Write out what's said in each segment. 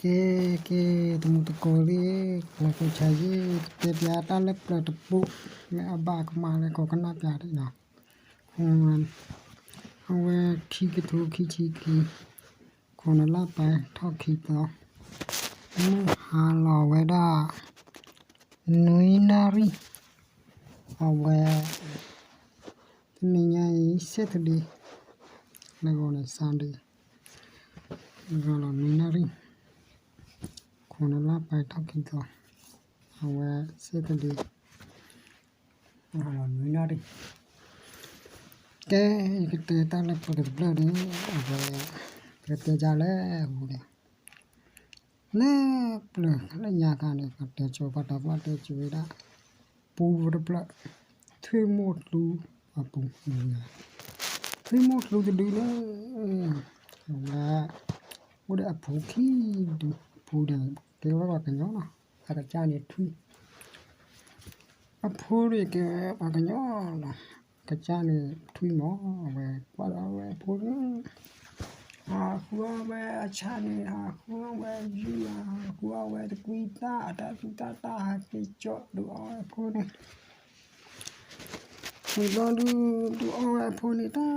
ကဲ ကဲ တမူတကိးသ့ၣ် လၢကဆါယ့ၣ် ကတဲပျးတၢ်လၢပျၢၤတဘိ လၢအဘၣ်ကမၣ်လၢကီးကနၣ်ပျးဒ်နီၤ. အဝဲခံကထိခံဆံခံ ခိၣ်နၢ်လါပှဲၤထီၣ်ခံသီ မုၢ်ဟါလီၤဝဲဒၣ် နွံနၣ်ရံၣ် အဝဲ တနံၤညါအံၤ Saturday လၢဂီၤန့ၣ် Sunday လၢဂီၤလီၤနွံနၣ်ရံၣ် ခိၣ်နၢ်လါပှဲၤထီၣ်ခံသီ အဝဲ Saturday လၢဂီၤလီၤနွံနၣ်ရံၣ် ကဲ ယကတဲတၢ်လၢပျၢၤတဘျၢၣ်န့ၣ် အဝဲ ပကတဲဒ်လဲၣ်အပူၤန့ၣ် လၢပျၢၤလၢညါခါန့ၣ် ပှၤတဲကၠိၤ ပှၤတၢ်ပှၢ်တဲကၠိၤဝဲဒၣ် ပူဖိတဖျၢၣ် ထွံၣ်မိၢ်သူအပူၤ ထွံၣ်မိၢ်သူတဒုန့ၣ် အဝဲ အိၣ်ဒီးအဖိခံဒု အဖိန့ၣ် ကဲဝဲပှၤကညီလီၤ အကစၢ်န့ၣ်ထွံၣ် အဖိန့ၣ်ကဲဝဲပှၤကညီလီၤ အကစၢ်န့ၣ်ထွံၣ်မး အဝဲကွၢ်ဒီးအဝဲအဖိန့ၣ် ဟးဃုအီၣ်ဝဲအဆၣ်န့ၣ် ဟးဃုအီၣ်ဝဲယုၢ် ဟးဃုအီၣ်ဝဲတကွံတၢ် အတၢ်သူတၢ်တၢ် ဟးက့ၤကၠီဒုးအီၣ်ဝဲအဖိန့ၣ် ဝံၤဘျီဒုး ဒုးအီၣ်ဝဲအဖိန့ၣ် တၢ်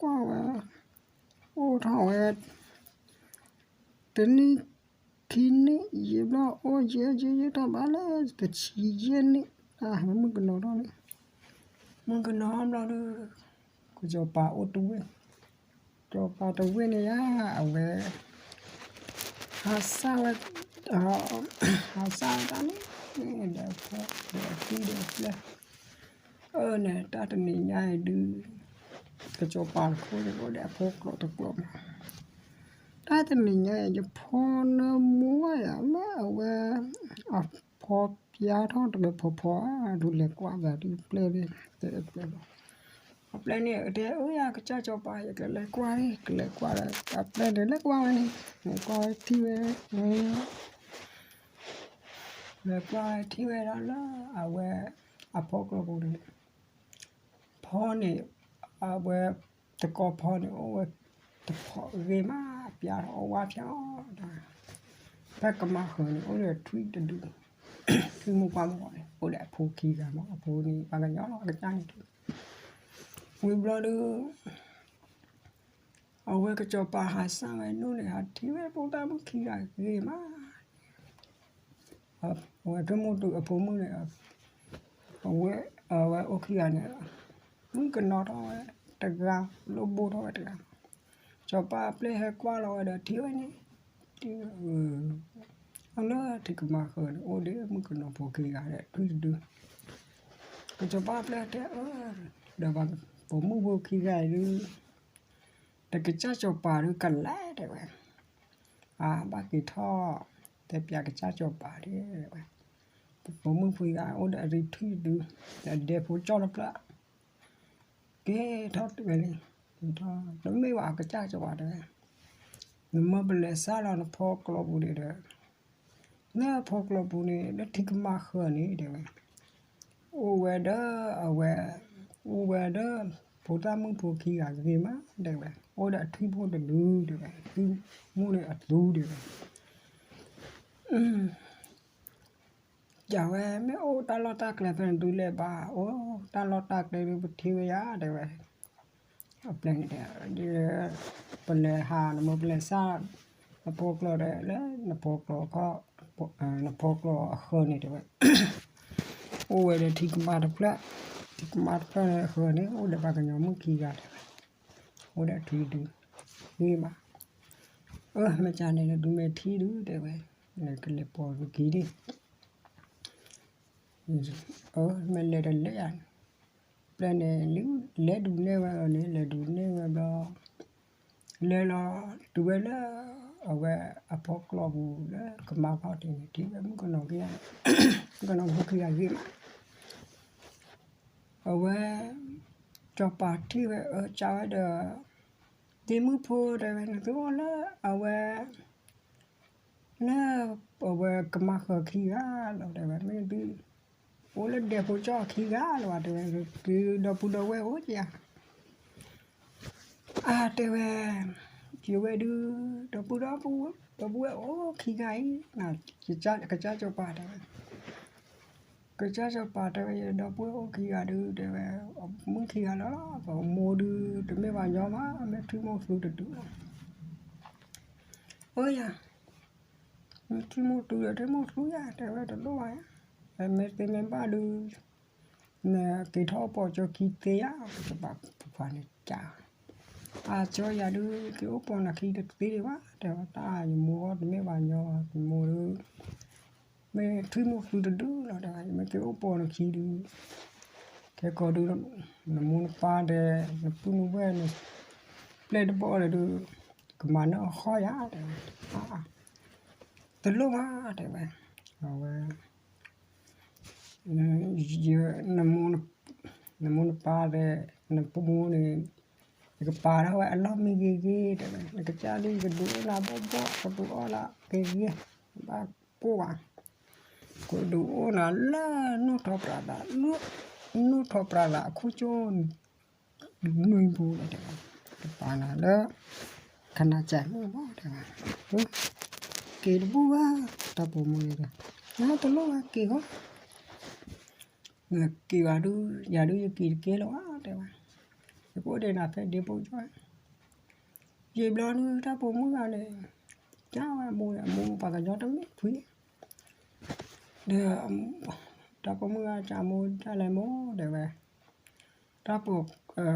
ကွၢ်ဝဲ အိၣ်ထီၣ်ဝဲ တနံၣ် ခံနံၣ် ယံာ်ဘျီ အိၣ်ယံာ်ယံာ်ယံာ်တၢ်ဘၣ်လၢ တဆံယဲၢ်နံၣ် တၢ်မုၣ်ကနီၤထီၣ်န့ၣ် မုၣ်ကနီၤဘျီဒုး ကစီၤပၤအိၣ်တဝ့ၢ် စီၤပၤတဝ့ၢ်န့ၣ်ဧါ အဝဲ ဟးစၢ်ဝဲ ဟးစၢ်ဝဲတၢ်န့ၣ် ဒီးအဖိဒီးအခံဒီးအပျဲၢ် အၢန့ၣ် တၢ်တနံၤညါအံၤဒုး ကစီၤပၤတခိၣ်န့ၣ် အိၣ်ဒီးအဖိကျိာ်တကျိာ်မး တၢ်တနံၤညါအံၤ ယဖိနၢမူဝဲယၤ မ့ၢ်အဝဲ အဖီပျါထီၣ်တလၢဖီဖီဧါ ဒုးလဲၤကွၢ်သးဒုးပျဲၢ်န့ၣ် တဲပျဲၢ်ဘၣ် အပျဲၢ်န့ၣ် တဲအၢယၤ ကစၢ်စီၤပၤ ယကလဲၤကွၢ်န့ၣ် ကလဲၤကွၢ်ဒီး အပျဲၢ်န့ၣ် လဲၤကွၢ်ဝဲန့ၣ် လဲၤကွၢ်ဝဲထံၣ်ဝဲ လဲၤကွၢ်ဝဲထံၣ်ဝဲဒၣ်လၢ အဝဲ အဖီကျိာ်ပူၤန့ၣ် ဖီန့ၣ် အဝဲ တကီၢ်ဖီန့ၣ် အိၣ်ဝဲ တဖီဂ့ၤမး ပျါထီၣ်အိၣ်ဝါဖျါအီၤ ဖဲကမၤဃၢၤန့ၣ် အိၣ်ဒီးထွံၣ်တဒု ထွံၣ်မုၣ်ပှၢ်မုၣ်န့ၣ် အိၣ်ဒီးအဖိခံဂၤမး အဖိန့ၣ် ပှၤကညီလီၤ အကစၢ်န့ၣ် ဝံၤဘျီဒုး အဝဲကစီၤပၤဟးစၢ်ဝဲနိၣ်န့ၣ် ဟးထံၣ်ဝဲဖိသၣ်မုၣ်ခံဂၤဂ့ၤမး အဝဲထွံၣ်မုၣ်တူအဖိမုၣ်န့ၣ် အဝဲ အဝဲအိၣ်ခံဂၤန့ၣ် မုၣ်ကနီၤထီၣ်ဝဲတဂၤ လိၣ်ဘိထီၣ်ဝဲတဂၤ စီၤပၤအပျဲၢ်ဟဲကွၢ်လီၤဝဲဒီးထံၣ်ဝဲန့ၣ် ထံၣ်ဝဲ အလၢထံကမၤဃၢၤန့ၣ် အိၣ်ဒီးမုၣ်ကနီၤဖိခံဂၤဒီးထွံၣ်တဒု ကစီၤပၤအပျဲၢ်တဲအၢ ဒီးပှၤပိာ်မုၣ်ဖိခံဂၤအံၤဒုး တကစၢ်စီၤပၤဒုးကလဲၤတဲဝဲ အဘၣ်က့ၤထီၣ် တဲပျးကစၢ်စီၤပၤတဲဝဲ ပိာ်မုၣ်ဖိခံဂၤအိၣ်ဒီးအရံထံၣ်ဒုး ဒီးဒဲဖိကၠီၣ်တဖျၢၣ် ကဲထီၣ်တဲဝဲန့ၣ် တမ့ၢ်ဘၣ်အကစၢ်စီၤပၤတဲဝဲ နမ့ၢ်ပလဲၤစၢ်လီၤနဖီကျိာ်ပူၤန့ၣ်ဒီး လၢအဖီကျိာ်ပူၤန့ၣ် လၢထံကမၤဃၢၤန့ၣ်တဲဝဲ အိၣ်ဝဲဒီးအဝဲ အိၣ်ဝဲဒီး ဖိသၣ်မုၣ်ဖိခံဂၤဂ့ၤမးတဲဝဲ အိၣ်ဒီးအထွံၣ်ဖိတဒုတဲဝဲ ထွံၣ်မုၣ်န့ၣ်အသူတဲဝဲ ယဝဲမ့ၢ်အိၣ်တၢ်လီၢ်တၢ်ကျဲဖဲန့ၣ်ဒုးလဲၤဘၣ် အိၣ်တၢ်လီၢ်တၢ်ကျဲဒုးပထံၣ်ဝဲယၤတဲဝဲ အပျဲၢ်န့ၣ်တဲ ပလဲၤဟးနမ့ၢ်ပလဲၤစၢ် နဖီကျိာ်ဒီးလၢ နဖီကျိာ်ခီ နဖီကျိာ်အဃၢၤန့ၣ်တဲဝဲ အိၣ်ဝဲဒီးထံကမၤတဖျၢၣ် ထံကမၤတဖျၢၣ်န့ၣ်အဃၢၤန့ၣ် အိၣ်ဒီးပှၤကညီမုၣ်ခံဂၤတဲဝဲ အိၣ်ဒီးထွံၣ်ဒုး ဂ့ၤမး အၢ မ့ၢ်ကန့ၣ်ဒုးမ့ၢ်ထံဒုးတဲဝဲ နကလဲၤပိာ်ဒုးက့ၤဒံး အၢ မ့ၢ်လဲၤတလဲၤယၤန့ၣ် ပျဲၢ်န့ၣ် လဲၤဒုးနဲၣ်ဝဲအီၤန့ၣ် လဲၤဒုးနဲၣ်ဝဲဘျီ လဲၤလီၤတုၤဝဲလၢ အဝဲအဖီကျိာ်ပူၤလၢကမၤဖီတ့ၢ်န့ၣ် ထံၣ်ဝဲမုၣ်ကနီၤခံဂၤ မုၣ်ကနီၤဖိခံဂၤဂ့ၤမး အဝဲ စီၤပၤထံၣ်ဝဲအၢစၢ်ဝဲဒီး ဒ့မုၣ်ဖိတဲဝဲ နသုအိၣ်လၢအဝဲ လၢ အဝဲကမၤဃၢၤခံဂၤလီၤတဲဝဲ မ့ၢ်သု အိၣ်လၢဒဲဖိကၠီၣ်ခံဂၤလီၤတဲဝဲ သုဒီပုၢ်ဒီဝဲၢ်အိၣ်ဧါ အတဲဝဲ ယဝဲဒုး ဒီပုၢ်ဒီဝဲၢ် ဒီပုၢ်ဝဲၢ်အိၣ်ခံဂၤအံၤ, ကစၢ်စီၤပၤတဲဝဲ, ကစၢ်စီၤပၤတဲဝဲ ဒီပုၢ်ဝဲၢ်အိၣ်ခံဂၤဒုး တဲဝဲ, မုၣ်ခံဂၤလီၤလီၤ, ပမိၢ်ဒုး တမ့ၢ်ပှၤညီမး, မ့ၢ်ထွံၣ်မိၢ်သူတဒုလီၤ. အိၣ်ယၤ, မ့ၢ်ထွံၣ်မိၢ်သူဒီး ထွံၣ်မိၢ်သူယၤ တဲဝဲတလိၣ်ဘၣ်ယၤ, မ့ၢ်သ့မ့ၢ်ဘၣ်ဒုး နက့ၤထီၣ်အိၣ်ပိာ်ကၠိခံသ့ဧါ, ကစၢ်စီၤပၤဖိခွါန့ၣ်ကး, အကၠီယၤဒုး က့ၤအိၣ်ပိာ်နခံတသ့ဒံးဘၣ်, တဲဝဲတၢ်ယမိၢ်အီၤတမ့ၢ်ပှၤညီဘၣ်, ယမိၢ်ဒုး မ့ၢ်ထွံၣ်မိၢ်သူတဒုလီၤ, တဲဝဲ ယမ့ၢ်က့ၤအိၣ်ပိာ်နခံဒုး ခဲကိာ်ဒုး နမိၢ်နပၢ်ဒီး နပုၢ်နဝဲၢ် နပျဲၢ်တဘီၣ်ဒီးဒုး ကမၤနၢၤအဃီယၤ တဲဝဲ, တလိၣ်ဘၣ် တဲဝဲ, အဝဲ နမိၢ်နပၢ်ဒီး နပမိၢ်န့ၣ် ယကပာ်ထီၣ်ဝဲအလီၢ်မ့ၢ်ဂ့ၤဂ့ၤ တဲဝဲ, နကစၢ်ဒုး ယကဒုးအိၣ်နၤဘီၣ်ဘီၣ် ကဒုးအိၣ်နၤဂ့ၤဂ့ၤ, ဘၣ်ကိၢ်ဘၣ်, ကဒုးအိၣ်နၤလၢ နီၣ်ထီၣ်ပြးသး, နီၣ်ထီၣ်ပြးသးအခိၣ်ကၠိ နွံပူၤ တဲဝဲ, ကပာ်နၤလၢ ခနၢကၠးမ့ၢ်ဘၣ် တဲဝဲ, က့ၤတဘူၣ်ဘၣ်, တၢ်ပိာ်မုၣ်န့ၣ်ဒီး နတလိၣ်ဘၣ်က့ၤဂီၢ် နက့ၤဘၣ်ဒုး ယၤဒုးယက့ၤတကဲလၢၤဘၣ် တဲဝဲ, ယကအိၣ်ဒီးနၤဖဲဒ့ဖိကၠီ, ယံာ်ဘျီဒုး တၢ်ပိာ်မုၣ်ဂၤန့ၣ် ကၢ်ဝဲအမိၢ်န့ၣ် အမိၢ်ပှၤကညီတမ့ၢ်ဖှံ, ဒီး တၢ်ပိာ်မုၣ်ဂၤ ကၢ်မိၢ်တၢ်လဲၤမိၢ် တဲဝဲ, တၢ်ပိာ်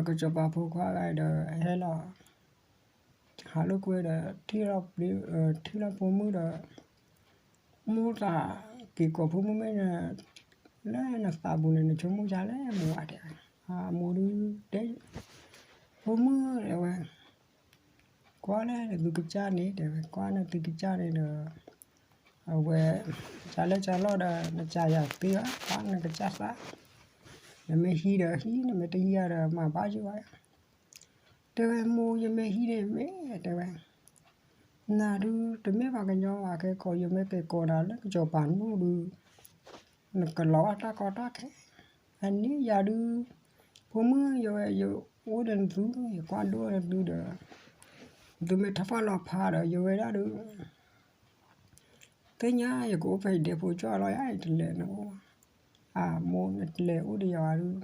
ကစီၤပၤဖိခွါဂၤဒီး ဟဲလီၤ ဟးလိာ်ကွဲဒီး ထံၣ်လီၤ ထံၣ်လီၤဖိမုၣ်ဒီး မိၢ်သးက့ၤကိးဖိမုၣ်မ့ၢ်န့ၣ် လၢနသးပူၤန့ၣ် နဆိကမိၣ်ဒ်လဲၣ် မိၢ်ဧါ တဲဝဲ, အမိၢ်ဒုးတဲ ဖိမုၣ် တဲဝဲ, ကွၢ်လၢနသုကစၢ်န့ၣ် တဲဝဲ, ကွၢ်နသုကစၢ်န့ၣ်ဒီး အဝဲ ကၢ်လဲၢ်ကၢ်လီၢ်ဒီး နကၢ်ယၤသ့ဘၣ် ကွၢ်နကစၢ်သး, နမ့ၢ်ဟံးဒီးဟံး နမ့ၢ်တဟံးဒီး မၤဘၣ်ယိၣ်ဘၣ် တဲဝဲ မိၢ် ယမ့ၢ်ဟံးန့ၣ်မ့ၢ် တဲဝဲ, နၤဒုးတမ့ၢ်ပှၤကညီဘၣ် ခဲကိာ်ယမ့ၢ်က့ၤကိးနၤလၢကစီၤပၤနူၢ်ဒုး နကလီၤဘၣ်တၢ်ကီတၢ်ခဲ, အန့ၣ်ယၤဒုး ဖိမုၣ် ယဝဲ ယအိၣ်ဒီးနသု ယကွၢ်ဒိၣ်နသုဒီး သုမ့ၢ်ထီၣ်ဖးလီၤဖးဒီး ယဝဲဒၣ်ဒုး သ့ၣ်ညါ ယကအိၣ်ဖဲယဒဲဖိကၠီလီၤယၤ ယတလဲၤနအိၣ်, အမိၢ် နတလဲၤအိၣ်ဒီးယၤဒုး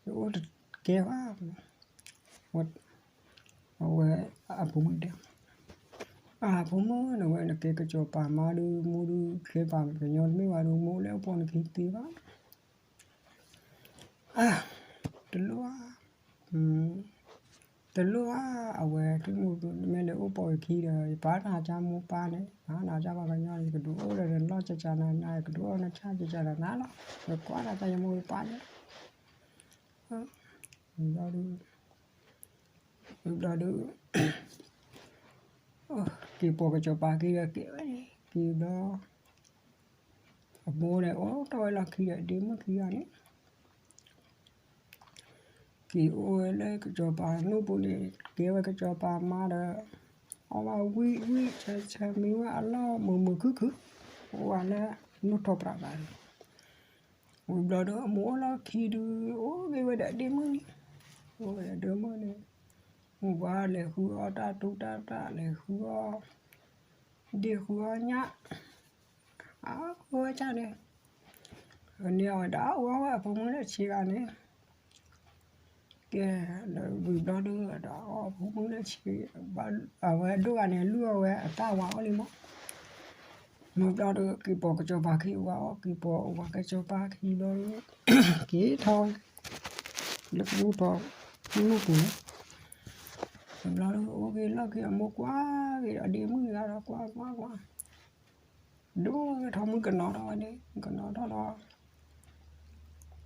ယအိၣ်တကဲဘၣ်, အဝဲ အဖိမုၣ်တဲ, အဖိမုၣ် နဝဲနကဲကစီၤပၤမါဒုး မိၢ်ဒုးကဲပှၤကညီတမ့ၢ်ဘၣ်ဒုး မိၢ်လဲၤအိၣ်ပိာ်နခံသ့ဘၣ်, အ တလိၣ်ဧါ တလိၣ်ဧါ အဝဲ ထွံၣ်မူၤ မ့ၢ်လဲၤအိၣ်ပိာ်ယခံဒီး ယပာ်နၤကၢ်မိၢ်ပၢ်န့ၣ် ပာ်နၤကၢ်ပှၤကညီန့ၣ် ယကဒုးအိၣ်ဒီးနလီၢ်ကၠၢကၠၢနၤနၤ ယကဒုးအိၣ်နဆၣ်ကၠၢကၠၢနၤနၤလီၤ ယကွၢ်နၤကၢ်ယမိၢ်ယပၢ်န့ၣ် ဝံၤဘျီဒုး ဝံၤဘျီဒုး က့ၤပိာ်ကစီၤပၤခံဒီးက့ၤဝဲန့ၣ် က့ၤဘျီ အမိၢ်န့ၣ် အိၣ်ထီၣ်ဝဲလီၢ်ခံဒီး ဒ့မုၣ်ခံဂၤန့ၣ် က့ၤအိၣ်ဝဲလၢကစီၤပၤနူၢ်ပူၤန့ၣ် ကဲဝဲကစီၤပၤမါဒီး အီၣ်ဘၣ်ဝံၣ်ဝံၣ်ဆၢဆၢမံဝဲအလီၢ်မုာ်မုာ်ခုၣ်ခုၣ် အိၣ်ဝဲလၢနူၢ်ထီၣ်ပြးသးန့ၣ် ဝံၤဘျီဒီး အမိၢ်အိၣ်လီၢ်ခံဒုး အိၣ်ဂ့ၤဝဲဒီးဒ့မုၣ်န့ၣ် အိၣ်ဝဲဒီးဒ့မုၣ်န့ၣ် မိၢ်ပၢ်လဲၤဃုအီၣ်တၢ်တူၢ်တၢ်တၢ် လဲၤဃုအီၣ် ဒ့ၣ်ဃုအီၣ်ညၣ် အဃုဝဲဒၣ်န့ၣ် န့ၣ်အဝဲဒၣ်အီၣ်ဝဲအဖိမုၣ်လၢဆံးဂၤန့ၣ် ကဲ ဝံၤဘျီဒုး ဒီးအီၣ်ဖိမုၣ်လၢဆံး အဝဲဒိၣ်ဂၤန့ၣ် လုၢ်အီၣ်ဝဲအတၢ်ဝၤအီၣ်လံမး မ့ၢ်ဘျီဒုး က့ၤပိာ်ကစီၤပၤခံဝၤအီၣ် က့ၤပိာ်ဝၤကစီၤပၤခံဘျီဒုး က့ၤထီၣ်ဝဲ လၢကဘူၣ်ထီၣ်မုၢ်ပူၤန့ၣ် ဘျီဒုး အိၣ်က့ၤလီၢ်က့ၤအမိၢ်ကွၢ်က့ၤဒီးဒ့မုၣ်ဂၤဒီးကွၢ်ကွၢ်ကွၢ် ဒိၣ်က့ၤထီၣ်မုၣ်ကနီၤထီၣ်ဝဲန့ၣ် မုၣ်ကနီၤထီၣ်ဒီး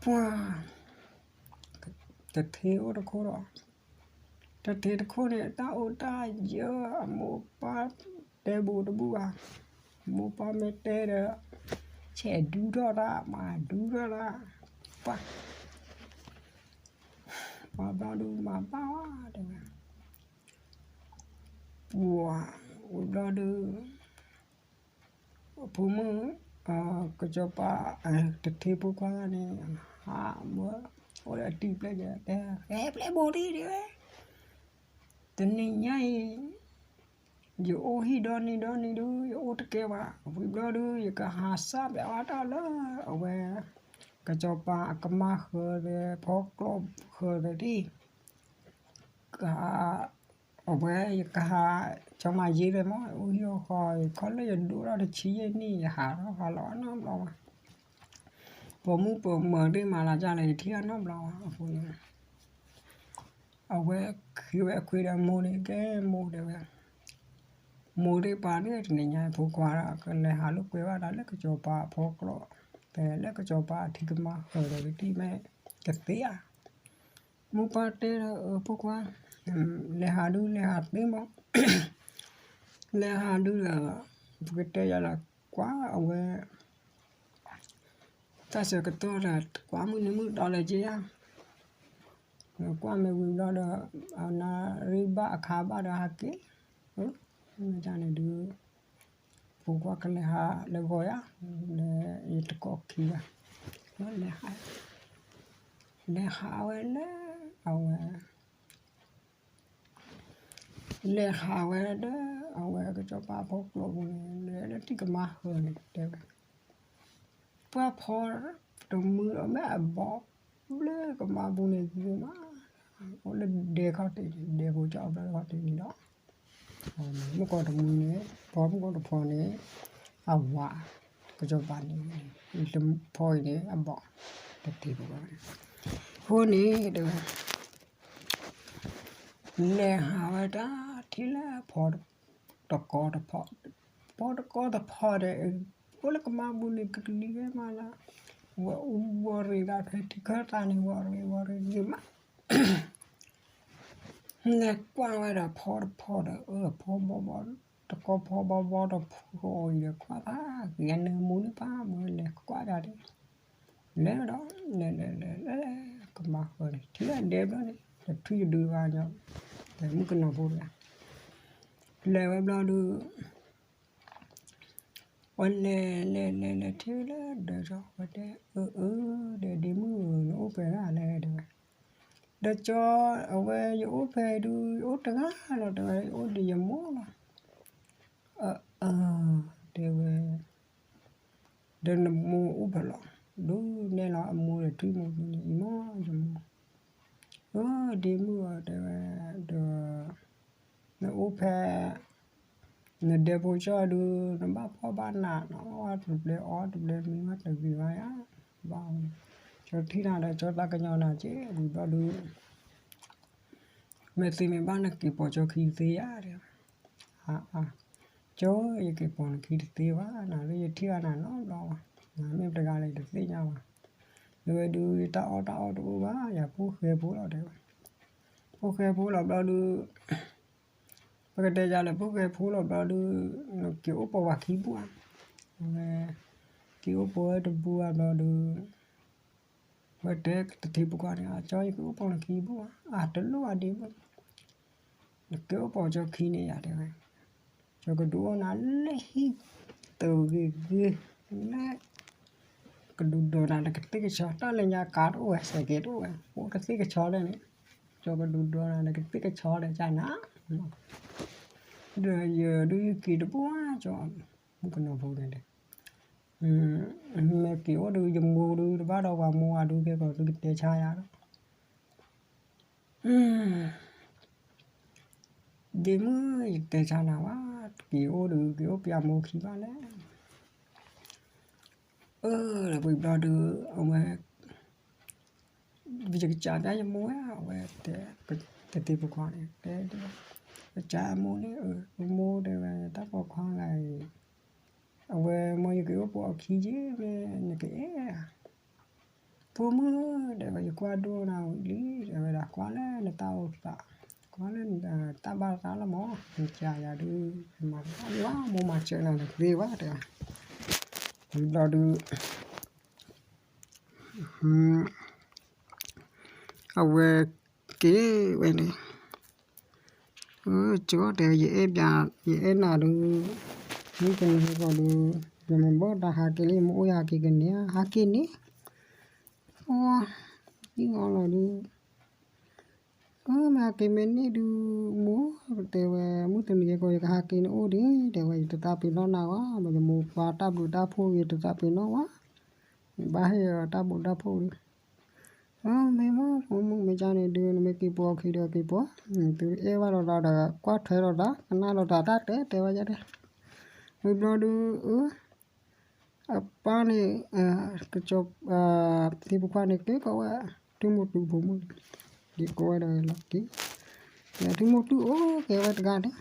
ပှၤ တထ့အိၣ်တခိၣ်ဒီး တထ့တခိၣ်န့ၣ် တၢ်အိၣ်တၢ်ယၢၢ် အမိၢ်ပၢ်တဲဘူးတဘူးဘၣ် မိၢ်ပၢ်မ့ၢ်တဲဒီး ဆဲးဒူထီၣ်တၢ် မၤဒူထီၣ်တၢ် ပှၤ ပှၤဘျီဒုးမၤဘၣ်ဝဲတဲဝဲ ပှၤ ဝံၤဘျီဒုး ဖိမုၣ် ကစီၤပၤ တထ့ဖိခွါန့ၣ် ဟးမၢ အိၣ်ဒီးအတံၤပျဲၢ်ယဲ တဲ ဟဲပျဲၢ်ဘိလံတဲဝဲ တနံၤညါအံၤ ယအိၣ်ဟံၣ်ဒီနံၤဒီနံၤဒုး ယအိၣ်တကဲဘၣ်. ဝံၤဘျီဒုး ယကဟးစးဘၣ်အီၣ်တၢ်လၢ အဝဲ ကစီၤပၤအကမၢ်ဃၢၤသဲး ဖီကျိၣ်ဃၢၤသဲးဒၣ် က အဝဲယကဟး ကၠီမၤယ့သဲးမး အိၣ်ဟံၣ်အိၣ်ဃီ ခီလၢယဒိၣ်ထီၣ်တဆံယဲၢ်နံၣ် ယဟးထီၣ်ဟးလီၤနီတဘျီဘၣ်. ပိာ်မုၣ်ပိာ်မၢၤသ့ၣ်မၤလၤကၢ်လၢယထံၣ်အနီတဘျီဘၣ်အဃိန့ၣ် အဝဲခံဝဲအခွံဒီးမိၢ်န့ၣ် ကဲမိၢ်တဲဝဲ, မိၢ်သ့ၣ်ပှၤန့ၣ် တနံၤညါဖိခွါဒီး ကလဲၤဟးလိာ်ကွဲဘၣ်တၢ်လၢကစီၤပၤအဖီကျိၣ်, တဲလၢကစီၤပၤအထံကမၢ်ဃၢၤဒီး ကသ့ဧါ. မိၢ်ပၢ်တဲဒီး အၢ ဖိခွါ, လဲၤဟးဒုး လဲၤဟးသ့မး, လဲၤဟးဒုးဒီး ပကတဲယၤလၢကွၢ်အဝဲ တၢ်ဆၢကတီၢ်ဒီး ကွၢ်မုၢ်နံၤမုၢ်သီလၢက့ဧါ, ကွၢ်မ့ၢ်ဝံၤဘျီဒီး အနၣ်ရံၣ်ဘၣ်အခါဘၣ်ဒီးဟးက့ၤ, မ့ၢ်တၢ်န့ၣ်ဒုး ဖိခွါကလဲၤဟးလၢဂီၤယၤ, လၢယတကိးခံဂၤ, လဲၤဟး, လဲၤဟးဝဲလၢ အဝဲ လဲၤဟးဝဲဒီး အဝဲကစီၤပၤဖီကျိၣ်ပူၤန့ၣ် လဲၤလၢထံကမၢ်ဃၢၤန့ၣ် တဲဝဲ, ပှၤဖီတမုာ်ဒီးမ့ၢ်အဘီ လၢကမၢ်ပူၤန့ၣ်ဂ့ၤမး, အိၣ်လၢဒဲခီၣ်ထံးန့ၣ် ဒဲဖိကၠီအဘျီခီၣ်ထံးန့ၣ်ဒီး မုၣ်ကီၢ်တမုာ်န့ၣ် ဖီမုၣ်ကီၢ်တဖီန့ၣ် အဝၤ ကစီၤပၤန့ၣ် ဖီအံၤန့ၣ် အဘီ တထံၣ်ဘၣ်ဘၣ်. အဃိန့ၣ် တဲဝဲ လဲၤဟးဝဲတၢ်ထံၣ်လၢဖီတကီတဖီ, ဖီတကီတဖီဒီး အိၣ်လၢကမၢ်ပူၤန့ၣ် ကကလံၤဝဲမးလၢ ဝဲအူဝဲရ့ၤဒၣ်ဖဲထံခၢၣ်သးန့ၣ် ဝဲရ့ၤဝဲရ့ၤဂ့ၤမး လဲၤကွၢ်ဝဲဒီးဖီတဖီဒီး အၢ ဖီဘီဘီ တကီဖီဘီဘီတဖီအံၤဒီး ကွၢ်ဖးဂ့ၤနၢမူန့ၣ်ဖးမုၢ်လဲၤကွၢ်ဒၣ်ဒ် လဲၤဒီး လဲၤလဲၤလဲၤလဲၤ ကမၢ်ဃၢၤန့ၣ် ထံၣ်လၢဒဲဘျီန့ၣ် တထွံၣ်တဒုဘၣ်ညီ တဲမုၣ်ကနီၤဖိတဂၤ လဲၤဝဲဘျီဒုး ဝဲလဲၤလဲၤလဲၤလဲၤထံၣ်လၢဒၢးဒီး ဝဲတဲ အၢ အၢ ဒီးဒ့မုၣ်ဧၢ နအိၣ်ဖဲဒၣ်လဲၣ် တဲဝဲ ဒီးကၠီ အဝဲယအိၣ်ဖဲဒုး ယအိၣ်တဂၤလီၤ တဲဝဲ ယအိၣ်ဒီးယမိၢ်လီၤ အၢ အၢ တဲဝဲ ဒီးနမိၢ်အိၣ်ဖဲလဲၣ် ဒုးနဲၣ်လီၤအမိၢ်ဒီးထွံၣ်မိၢ်ဒုးန့ၣ် အံၤမ့ၢ်ယမိၢ် အၢ ဒ့မုၣ်ဧၢ တဲဝဲ ဒီး နအိၣ်ဖဲ နဒဲဖိကၠီဒုး နဘၣ်ဖှီၣ်ဘၣ်နးနီၤ အီၣ်တဘျဲးအီတဘျဲးမံဝဲတဂ့ၤဘၣ်ယၤ ဘၣ် ကၠီထံၣ်နၤဒီးကၠီသးကညီၤနၤက့ ဝံၤဘျီဒုး မ့ၢ်သ့မ့ၢ်ဘၣ်နက့ၤပိာ်ကၠီခံတသ့ဧါ တဲဝဲ အါ အါ ကၠီ ယက့ၤပိာ်နခံတသ့ဘၣ် နၤလၢယထံၣ်ဘၣ်နၤနီတဘျီဘၣ် နမ့ၢ်တဂၤလၢယတသ့ၣ်ညါဘၣ် လၢဝဲဒုး ယတၢ်အီၣ်တၢ်အီတအိၣ်ဘၣ် ယၤဖိၣ်ဃဲဖိလီၤ တဲဝဲ ဖိၣ်ဃဲဖိလီၤဘျီဒုး ပကတဲယၤလၢဖိၣ်ဃဲဖိလီၤဘျီဒုး နက့ၤအိၣ်ပိာ်ပှၤခံပူၤဧါ ဝဲ က့ၤအိၣ်ပိာ်ဝဲတပူၤဧါဘျီဒုး ဝဲတဲတထံဖိခွါန့ၣ် အကၠီ ယက့ၤအိၣ်ပိာ်နခံပူၤဧါ အတလိၣ်အဒ့မုၣ် နက့ၤအိၣ်ပိာ်ကၠီခံန့ၣ်ယၤ တဲဝဲ ကၠီကဒုးအိၣ်နၤလၢဟံၣ် တဂ့ၤဂ့ၤ လၢ ကဒုးဒိးနၤလၢကသ့ၣ်ကဆီ တၢ်လၢညါကါတအိၣ်ဝဲ စဲးကဲးတအိၣ်ဝဲ အိၣ်ကသ့ၣ်ကဆီလၢန့ၣ် ကၠီကဒုးဒိးနၤလၢကသ့ၣ်ကဆီဒီးကနၤ ဒီးယဒုးယက့ၤတပူၤဧါ ကၠီ မုၣ်ကနီၤဖိန့ၣ်ဒီး မ့ၢ်က့ၤအိၣ်ဒုး ယမိၢ်ဒုး တဘၣ်ဒီးပှၤမိၢ်အဒုး ကဲကီးဒုးကတဲဆါယၤဒီး ဒ့မုၣ် ယတဲဆါနၤဝဲ က့ၤအိၣ်ဒုး က့ၤအိၣ်ပှၤမိၢ်ခံဘၣ်လဲၣ် အၢ ဒီးဝံၤဘျီဒုး အဝဲ ယကစးဒၣ်ယမိၢ်ဝဲ အဝဲတဲ တသ့ဖိခွါန့ၣ် တဲ ကစးအမိၢ်န့ၣ် အမိၢ်တဲဝဲ တၢ်ပိာ်ခွါဂၤအံၤ အဝဲ မိၢ်ယက့ၤအိၣ်ပိာ်အခံက့ၤမ့ၢ်နကအဲၣ်ဧါ ဖိမုၣ် တဲဝဲ ယကွၢ်ဒိၣ်နၤဝံၤလံ တဲဝဲဒၣ် ကွၢ်လၢနတၢ်အိၣ်သး ကွၢ်လၢနတၢ်ဘၣ်သးလီၤမး နကယၤဒုး မၤတဘၣ်လၢၤဘၣ် မိၢ်မၤစၢၤနၤတသ့ဘၣ် တဲဝဲ ဝံၤဘျီဒုး အဝဲက့ၤဝဲန့ၣ် ကၠီတဲ ယအဲၣ်ပျး ယအဲၣ်နၤဒုး မုၢ်ကနံၤဟဲကီးဒုး ယမ့ၢ်ဘၣ်တၢ်ဟးက့ၤလၢယမ့ၢ်အိၣ် ယဟးက့ၤကန့ၢ်ဧါ ဟးက့ၤန့ၣ် အီ ဒ်အီလီၤဒုး မ့ၢ်ဟဲက့ၤမ့ၢ်န့ၢ်ဒုး မိၢ် တဲဝဲ မုၢ်တနံၤကဲကီး ယကဟဲက့ၤနအိၣ်ဒံး တဲဝဲ ယတသးပ့ၤနီၣ်နၤဝဲ ယမိၢ်ပှၤတၢ်ဘျုးတၢ်ဖှိၣ် ယတသးပ့ၤနီၣ်ဝဲ ယဘၣ်ဟ့ၣ်အီၤတၢ်ဘျုးတၢ်ဖှိၣ်ဒံး မ့ၢ်မ့ၢ် ဖိမုၣ်မ့ၢ်ကန့ၣ်ဒုး နမ့ၢ်က့ၤပိာ်အခံဒီးက့ၤပိာ်, သုအဲၣ်ဘၣ်လိာ်သးဒီး ကွၢ်ထွဲလိာ်သး ကနၣ်လိာ်သးတၢ်တဲတဲဝဲယဲဒၣ်, ဝံၤဘျီဒုး အပၢ်န့ၣ် ကစီၤ ထံဖိခွါန့ၣ် က့ၤကိးဝဲ ထံမိၢ်တူဖိမုၣ်န့ၣ် က့ၤကိးဝဲဒီးလီၤက့ၤ, ထံမိၢ်တူအိၣ်က့ၤဝဲတဂၤန့ၣ်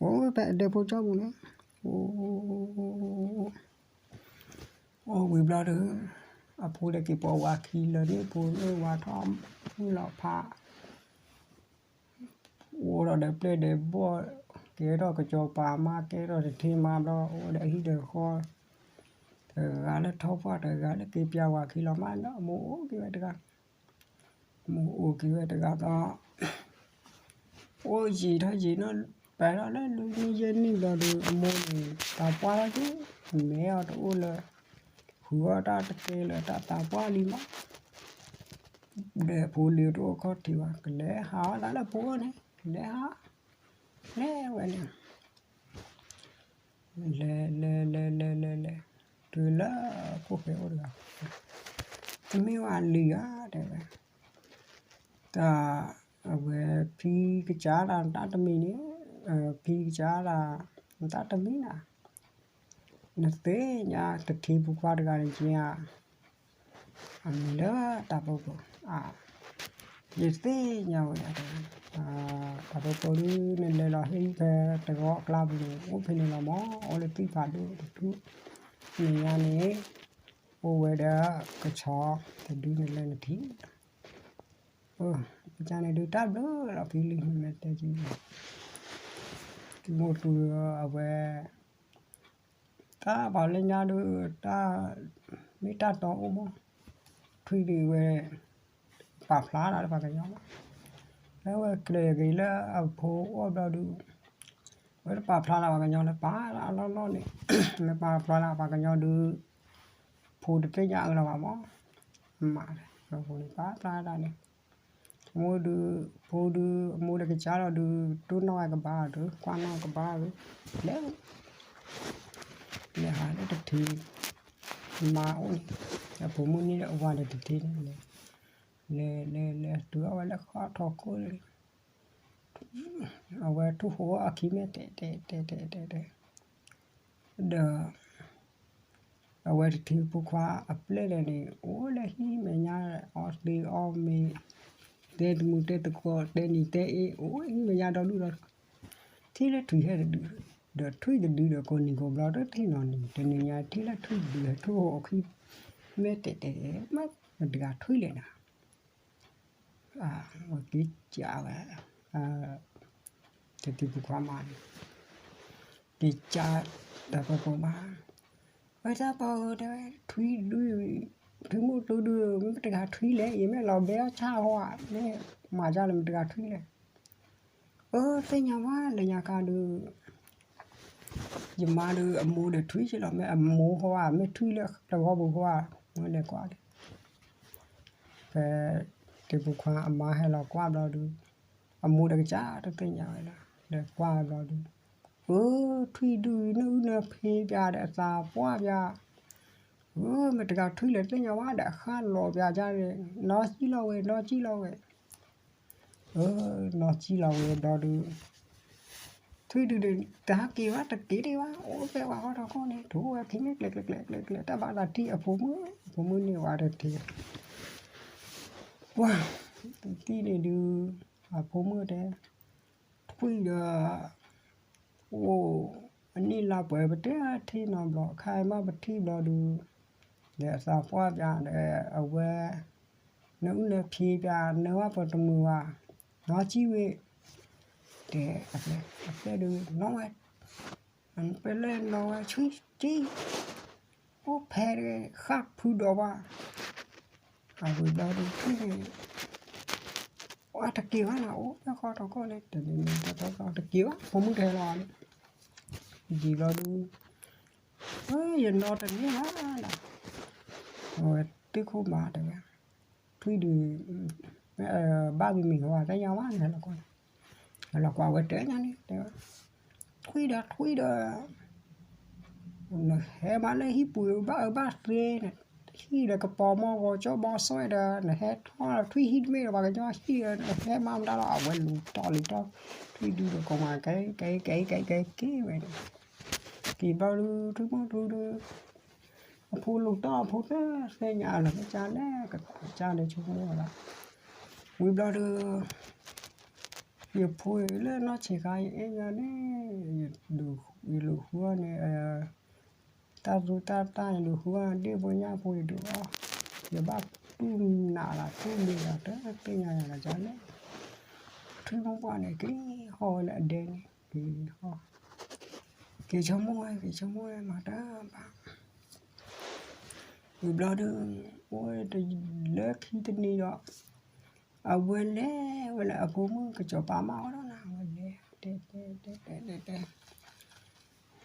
အိၣ်ဝဲဖဲအဒဲဖိကၠီပူၤန့ၣ် အိၣ် အိၣ်ဝံၤဘျီဒီး အဖိဒီးက့ၤပိာ်ဝဲခံလၢာ်န့ၣ် ဖိန့ၣ်ဝါထီၣ်မုၢ်လီၤဖး အိၣ်ဒီးဒီးပျဲၢ်ဒီးဘီၣ် ကဲထီၣ်ကစီၤပၤမါ ကဲထီၣ်တထံမါဘျီ အိၣ်ဒီးအဟံၣ်ဒီးဃီ တဂၤလၢထီၣ်ပှၢ် တဂၤလၢက့ၤပျၢ်ဝဲခံလီၤမး ဒီးမိၢ်အိၣ်က့ၤဝဲတဂၤ မိၢ်အိၣ်က့ၤဝဲတဂၤဒီး အိၣ်ယံာ်ထီၣ်ယံာ်နီၢ် ပှဲၤထီၣ်လၢလွံၢ်နံၣ်ယဲၢ်နံၣ်ဘျီဒီး အမိၢ်န့ၣ် သးပှၢ်ထီၣ်က့ၤ မဲအီၤတအိၣ်လၢ ဃုာ်အီၣ်တၢ်တကဲလၢတၢ်သးပှၢ်လံမး ဒီးဖိလံၤတအိၣ်ခီၣ်ထံးဘၣ် ကလဲၤဟးအီၣ်သးလၢဖိအီၤန့ၣ် ကလဲၤဟး လဲၤဝဲန့ၣ် လဲၤလဲၤလဲၤလဲၤလဲၤလဲၤ တုၤလၢခိၣ်ဃဲအိၣ်တဂၤ တမ့ၢ်ဝဲလံၤဧါ တဲဝဲ တၢ် အဝဲဖံကစၢ်ဒၣ်တၢ်တမံၤန့ၣ် ဖံကစၢ်ဒၣ်တၢ်တမံၤနၤ နသ့ၣ်ညါတထံဖိခွါတဂၤန့ၣ်က့ၤဧါ အမံၤလၢတၢ်ပၢပူၤ ယသ့ၣ်ညါဝဲဒၣ် တၢ်ပၢပူၤဒုး နလဲၤလီၤဟ့ၣ်ဖဲတဂီၤအကျါပူၤန့ၣ် အိၣ်ဖဲန့ၣ်လီၤမး အိၣ်လၢသံၣ်ဖးဒိၣ်တထူၣ် နညါန့ၣ် အိၣ်ဝဲဒီးကဆီတဒုန့ၣ်လၢနထံၣ် အကန့ၣ်ဒုးတၢ်ဘျုးလီၤဖံလံၤမ့ၢ်တဲက့ၤ ထံမိၢ်တူအဝဲ တၢ်ပှၤလၢညါဒုး တၢ် မ့ၢ်တၢ်တီအိၣ်မး ထွံၣ်ဒုးဝဲ ပာ်ဖျါတၢ်လၢပှၤကညီလီၤ လၢဝဲကျဲၤက့ၤလၢအဖိအီၣ်ဘျီဒုး ဝဲတပာ်ဖျါလၢပှၤကညီလၢပာ်လၢအလီၢ်လီၢ်န့ၣ် မ့ၢ်ပာ်ဖျါလၢပှၤကညီဒုး ဖိတသ့ၣ်ညါအၢလီၤဘၣ်မး မး ဖိန့ၣ်ပာ်ဖျါတၢ်န့ၣ် မိၢ်ဒုး ဖိဒုး အမိၢ်ဒီးကစၢ်လီၤဒုး တိၢ်နီၣ်ဝဲကဘၣ်ဒုး ကွၢ်နီၣ်ကဘၣ်ဒုး လဲၤ လဲၤဟးလၢတထံ မါအိၣ်န့ၣ် အဖိမုၣ်န့ၣ်အဝၤဒီးတထံန့ၣ် လဲၤ လဲၤ လဲၤ လဲၤတုၤအီၣ်ဝဲလၢဃီထီခိၣ် အဝဲထူၣ်ဟိအခံမဲာ်တဲာ် တဲာ် တဲာ် တဲာ် တဲာ် တဲာ် ဒီး အဝဲတထံဖိခွါအပျဲၢ်လဲၣ်န့ၣ် အိၣ်လၢဟံၣ်မဲာ်ညါ အီၣ်သ့အီၣ်မ့ၤ တဲတမူတဲသကိး တဲနံၤတဲအ့ အိၣ်ဟံၣ်မဲာ်ညါဒီဒူၣ်ဒီး ထံၣ်လၢထွံၣ်ဟဲတဒု ဒီးထွံၣ်တဒုဒီးကိးနံၤကိးဘျီ တထံၣ်နီတနံၤ တနံၤညါထံၣ်လၢထွံၣ်တဒု ဟဲထူၣ်ဟိအခံ မဲာ်တဲာ်တဲာ် မ့ၢ်မတၤတဂၤထွံၣ်လဲၣ်နၤ ဝဲက့ၤကးဝဲ တထံဖိခွါမါန့ၣ် က့ၤကးတၢ်ပၢပၢမါ ဝဲတၢ်ပၢဧၢ တဲဝဲ ထွံၣ်ဒု ထွံၣ်မိၢ်တူဒု မ့ၢ်တဂၤထွံၣ်လဲၣ် ယမ့ၢ်လီၤဘဲအီၣ်ဆၣ်ဟီဧါ မ့ၢ်မၤဒ်လဲၣ် မ့ၢ်တဂၤထွံၣ်လဲၣ် အၢ သ့ၣ်ညါဝဲ လၢညါခါဒု ယမါဒု အမိၢ်ဒီးထွံၣ်က့လီၤ မ့ၢ်အမိၢ်ဟီဧါ မ့ၢ်ထွံၣ်လၢတဂီၢ်ပူၤဟီဧါ မ့ၢ်လဲၤကွၢ်ဒု ဖဲ ထံဖိခွါအမါဟဲလီၤကွၢ်ဘျီဒု အမိၢ်ဒီးကစၢ်တသ့ၣ်ညါဝဲဒၣ် လဲၤကွၢ်ဘျီဒု အၢ ထွံၣ်ဒု နအုၣ်နဖံးပၠးဒီးအသးပှၢ်ပၠး အၢ မ့ၢ်တဂၤထွံၣ်လဲၣ်တသ့ၣ်ညါဝဲဒီး အဃၣ်လီၤပၠးဒ်န့ၣ် နီၢ်ကံၣ်လီၤဝဲ နီၢ်ကံၣ်လီၤဝဲ အၢ နီၢ်ကံၣ်လီၤဝဲဘျီဒု ထွံၣ်ဒုဒီး တဟးက့ၤဘၣ် တက့ၤဒံးဘၣ် အိၣ်ဖဲဝဲဃီထီခိၣ်န့ၣ် ထိၣ်ဝဲခံန့ၣ် ကျဲၤကျဲၤကျဲၤကျဲၤ တၢ်ဘၣ်သးထံၣ်အဖိမုၣ် အဖိမုၣ်န့ၢ်ဝဲတထံၣ် ပှၤ တထံၣ်န့ၣ်ဒု အဖိမုၣ်တဲ ထွံၣ်ဒီး အိၣ် အနံၣ်လါပှဲၤ ပတဲထံၣ်နီတဘျီ ခါအံၤမ့ၢ်ပထံၣ်ဘျီဒု ဒီးအသးပှၢ်ပၠးဒီးအဝဲ နအုၣ်နဖံးပၠး နဝဲပှၤတမုာ်ဘၣ် နီၢ်ကံၣ်ဝဲ တဲ အပျဲၢ်ဒု နီၢ်ဝဲ ပလဲၤနီၢ်ဝဲဆံကံၣ် အိၣ်ဖဲဃၣ်ဖုဒီးဘၣ် အဝဲဘျီဒုထွံၣ်န့ၣ် အတက့ၤဘၣ်နၤ အိၣ်ဖဲဃီထီခိၣ်န့ၣ် တနံၤန့ၣ် တက့ၤဘၣ် ဖိမုၣ်တဟဲလီၤန့ၣ် ယံာ်ဘျီဒု ယနီတန့ၢ်ဘၣ်နၤ အဝဲသ့ၣ်ခိၣ်မးတဲဝဲ ထွံၣ်ဒု ဘၣ်မံၤမံၤဃီဘၣ် တၢ်ညါဘၣ်န့ၣ် ဟဲလီၤကွၢ်, ဟဲလီၤကွၢ်ဝဲတဲညါန့ၣ် တဲဝဲ, ထွံၣ်ဒီးထွံၣ်ဒီး နဟဲမးလၢဟံၣ်ပူၤဘၣ်အၢဘၣ်သီန့ၣ်, ဟံၣ်ဒီးကပီၤမီၢ်ဂီၤကၠီဘီစီဒီး နဟဲထီၣ်ထွံၣ်ဟံၣ်တမ့ၢ်ဒီး ပှၤကညီဟံၣ်ဒီး နဟဲမးမတၤလီၤ အဝဲလူၤတီၢ်လူၤတီၢ်, ထွံၣ်ဒုဒီးကိးမး ကဲကဲကဲကဲကဲဝဲန့ၣ်, က့ၤဘျီဒု ထွံၣ်မုၣ်ဒုဒီး အဖိလူၤတီၢ်အဖိတသ့ၣ်ညါလီၤ ကစၢ်လဲၣ် ကစၢ်လဲၣ်ဆိကမိၣ်လီၤ, ဝံၤဘျီဒု ယဖိလၢနီၢ်ဆံးခါ ယအဲၣ်ညါန့ၣ် ယလူၤဃုအီၤန့ၣ် တၢ်သူတၢ်တၢ်န့ၣ် လူၤဃုအီၤဒ့ၣ်ဖိညၣ်ဖိ ယဒုးအီၣ်, ယဘၣ်တူၢ်နးလီၤ တူၢ်ဘ့လီၤ တသ့ၣ်ညါယၤလီၤ ကစၢ်လဲၣ်, ထွံၣ်မုၣ်ပှၢ်န့ၣ် က့ၤဟီၣ်ဝဲလၢအဒဲန့ၣ် က့ၤဟီၣ်, က့ၤဆိကမိၣ်ဝဲ က့ၤဆိကမိၣ်ဝဲ မၤတၢ်ဘၣ် ဝံၤဘျီဒု အိၣ်ဝဲတလၢခံတနံၤဒီး အဝဲလဲၤဝဲလၢအဖိမုၣ်ကစီၤပၤမါအအိၣ်ဒီးနၤ အဝဲလဲၤ တဲတဲတဲတဲတဲတဲ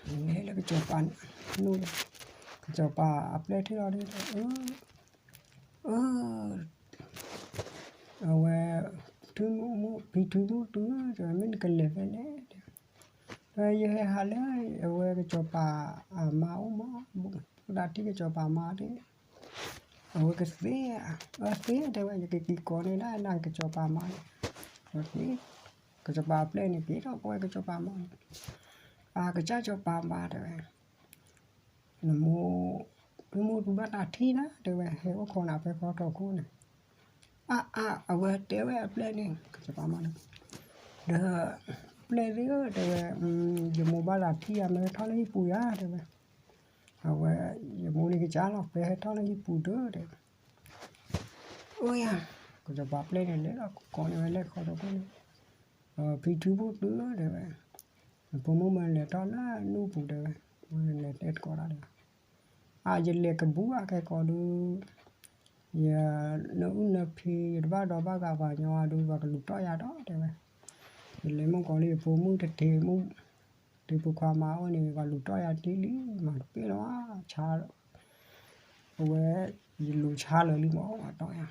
လဲၤလၢကစီၤပၤ နူၢ်ဒီး ကစီၤပၤအပျဲၢ်ထံၣ်လီၤဒီး အၢ အၢ အဝဲ ထွံၣ်မုၣ် ဖံထွံၣ်မုၣ်တုၤ တဲဝဲ မ့ၢ်နကလဲၤဖဲလဲၣ် တဲဝဲ, တဲဝဲ ယဟဲဟးလၢ အဝဲကစီၤပၤအမါအိၣ်မး ဘၣ်သးထံၣ်ကစီၤပၤမါဒီး အဝဲကသ့ဧါ, အသ့ တဲဝဲ ယကက့ၤကိးန့ၢ်ဒၣ်နၤကစီၤပၤမါန့ၣ်, အသ့ ကစီၤပၤအပျဲၢ်န့ၣ် က့ၤထီၣ်ကိးဝဲကစီၤပၤမါန့ၣ်, အကစၢ်စီၤပၤမါ တဲဝဲ နမိၢ် ထွံၣ်မုၣ်တုၤဘၣ်သးထံၣ်နၤ တဲဝဲ ဟဲအိၣ်ခိးနၤဖဲဃီထီၣ်ခိၣ်န့ၣ်, အါအါ အဝဲတဲဝဲအပျဲၢ်န့ၣ် ကစီၤပၤမါန့ၣ်, ဒီး ပျဲၢ်သ့ၣ်ဧၢ တဲဝဲ ယမိၢ်ဘၣ်သးထံၣ်ယၤ မ့ၢ်ဟဲထီၣ်လၢဟံၣ်ပူၤယၤ တဲဝဲ, အဝဲ ယမိၢ်န့ၣ်ကစၢ်လီၤ ဖဲဟဲထီၣ်လၢဟံၣ်ပူၤဒီး တဲဝဲ, အိၣ်ယၤ ကစီၤပၤပျဲၢ်န့ၣ် လဲၤလီၤကိးန့ၢ်ဝဲလၢဃီထီၣ်ခိၣ်န့ၣ်, ဖံထွံၣ်မုၣ်တုၤ တဲဝဲ, နဖိမုၣ်မ့ၢ်လဲၤထီၣ်လၢနူၢ်ပူၤ တဲဝဲ, ဝဲလဲၤတဲသကိးတၢ်ဒီး အါ ယလဲၤကဘူးအကဲကိးဒုး ယနအုၣ်နဖံး ယတဘၣ်ဒီးဘၣ်ဂၤပှၤကညီအဒုး ပှၤကလူၤတီၢ်ယၤဒီး တဲဝဲ, ယလဲၤမုၢ်ကီၤလံၢ်အဖိမုၣ်တထံးမုၣ် တံၤဖိခွါမါအိၣ်န့ၣ် ပှၤလူၤတီၢ်ယၤတ့ၢ်လံ မၤတပ့ၢ်လီၤ ဆါ အဝဲ ယလူၤဆါလၢာ်လံမး ပှၤတီၢ်ယၤ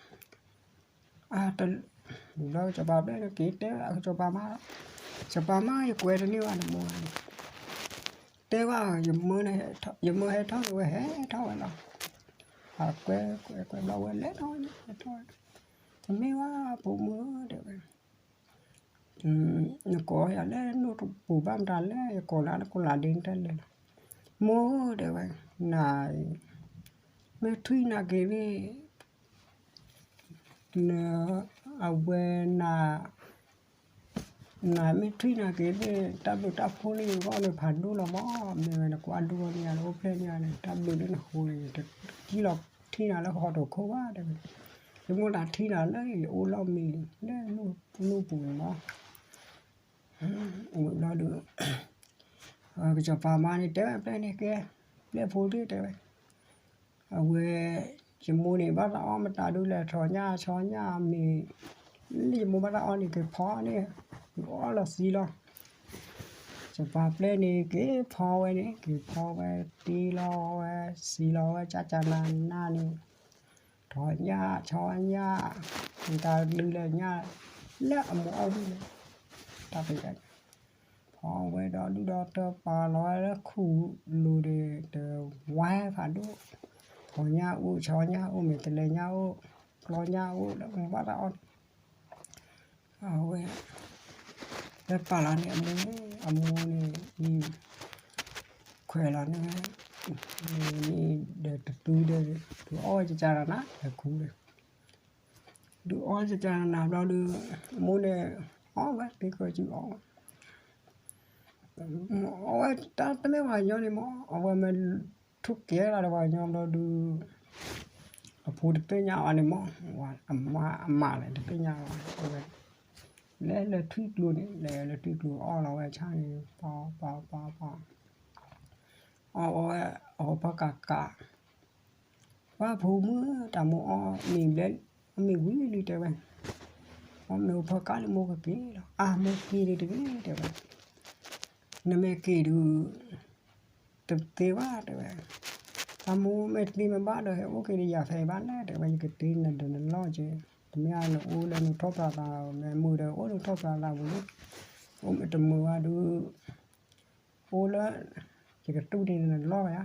အါ တဘျီကစီၤပၤဘျဲၣ်န့ၣ် က့ၤတဲဝဲအကစီၤပၤမါလီၤ, စီၤပၤမါ ယကွဲတန့ၢ်ဘၣ်နမိၢ်န့ၣ်, တဲဘၣ် ယမၢဟဲထီၣ် ယမၢဟဲထီၣ်န့ၣ်ဝဲဟဲထီၣ်ဝဲလီၤ, အကွဲကွဲကွဲဘျီဝဲလဲၤထီၣ်ဝဲန့ၣ် ဟဲထီၣ်ဝဲ, တမ့ၢ်ဘၣ်ဖိမုၣ်ဧၢ တဲဝဲ နကိးယၤလၢနူၢ်ပူၤဘၣ်မတၤလဲၣ် ယကိးနၤလၢကိးလးဒ့တၢ်လဲၤလီၤ, မိၢ်ဧၢ တဲဝဲ, နၤ မ့ၢ်ထွံၣ်နၤက့ၤသ့ၣ် န အဝဲနၤ နၤမ့ၢ်ထွံၣ်နၤက့ၤသ့ၣ် တၢ်ဘျုးတၢ်ဖှိၣ်လၢယဂီၢ်န့ၣ် ဖးဒိၣ်လီၤမး, မ့ၢ်ဝဲနကွၢ်ဒိၣ်န့ၢ်ယၤလၢအိၣ်ဖျဲၣ်န့ၢ်ယၤန့ၣ် တၢ်ဘျုးလၢနဃိန့ၣ် ယတထံၣ်လီၤထံၣ်နၤလၢဃီထီၣ်ခိၣ်ဘၣ် တဲဝဲ, ယမိၢ်တၢ်ထံၣ်နၤလၢယအိၣ်လီၢ်မံၤလၢနူၢ်ပူၤန့ၣ်မး ဝံၤဘျီဒုး ကစီၤပၤမါန့ၣ် တဲဝဲပျဲၢ်န့ၣ်ကဲ ပျဲၢ်ဖိသ့ၣ်တဲဝဲ, အဝဲ ယမိၢ်န့ၣ် ဘၣ်သးအီၣ်မတၤဒုးလဲၣ် ထိးညၣ်ဆီညၣ်မ့ၤ လၢယမိၢ်ဘၣ်သးအီၣ်န့ၣ် က့ၤဖီန့ၣ် ကအီၣ်လီၤသံလီၤ, စီၤပၤပျဲၢ်န့ၣ် က့ၤဖီဝဲန့ၣ် က့ၤဖီဝဲ တ့လီၤဝဲ စံးလီၤဝဲ ကၢ်ကၢ်နၤနၤန့ၣ် ထိးညၣ်ဆီညၣ် မတၤဒုးလဲၣ်ညၣ် လၢအမိၢ်အီၣ်ဝံၤန့ၣ် တၢ်ပယီၤ ဖီဝဲဒီးဒုၣ်ဒီးတၢ်ပာ်လီၤဝဲလၢခူၣ်လိၤဒီး တဝါဖးဒိၣ်, ထိးညၣ်အိၣ် ဆီညၣ်အိၣ် မ့ၢ်တလဲညၣ်အိၣ် ကျီညၣ်အိၣ်လၢမိၢ်ဘၣ်သးအီၣ်န့ၣ်, အဝဲ လၢပာ်လီၤန့ၣ်အမိၢ်န့ၣ် အမိၢ်န့ၣ် ခွဲးလီၤန့ၣ် ဒီးတသူဒီး ဒုးအီၣ်ဝဲကကနၤ ဒီးခူဒီး ဒုးအီၣ်ကကနၤဘျီဒုး အမိၢ်န့ၣ် အီၣ်ဝဲ သ့ကၢၤစုအီၣ်ဝဲ အီၣ်ဝဲတၢ်တမ့ၢ်ပှၤကညီန့ၣ်မး အဝဲမ့ၢ်ထူၣ်ကဲလီၤဒီးပှၤကညီဘျီဒုး အဖိတသ့ၣ်ညါအီၤန့ၣ်မး အမါအမါလဲၣ်တသ့ၣ်ညါအီၤ အဝဲ လဲၤလၢထွံၣ်ကျိၤန့ၣ် လဲၤလၢထွံၣ်ကျိၤအီၣ်လီၤဝဲဆၣ်န့ၣ် ပီပီပီပီ အီၣ်ဝဲ အီၣ်ဖီကးကး ပှၤဖိမုၣ် တၢ်မိၢ်အီၣ်မ့ၤဘျဲၣ် အီၣ်မ့ၤဝံၤလံတဲဝဲ အီၣ်မ့ၤအိၣ်ဖီကးလံမိၢ်ကက့ၤလီၤ အါမိၢ်က့ၤလံတဂ့ၤတဲဝဲ နမ့ၢ်က့ၤဒုး တသ့ဘၣ်တဲဝဲ တၢ်မိၢ်မ့ၢ်တသ့မ့ၢ်ဘၣ်ဒီး ဟဲအိၣ်က့ၤဒီးယၤဖဲအံၤဘၣ်လဲၣ်တဲဝဲ ယကတ့နၤဒီးနလီၢ်က့ၤ တမ့ၢ်နအိၣ်လၢနထီၣ်ပြးသး မ့ၢ်မုာ်ဒီးအိၣ်နထီၣ်ပြးသးပူၤလံ, အိၣ်မ့ၢ်တမုာ်ဘၣ်ဒုး အိၣ်လၢ ယကတူၢ်န့ၢ်နလီၢ်ယါ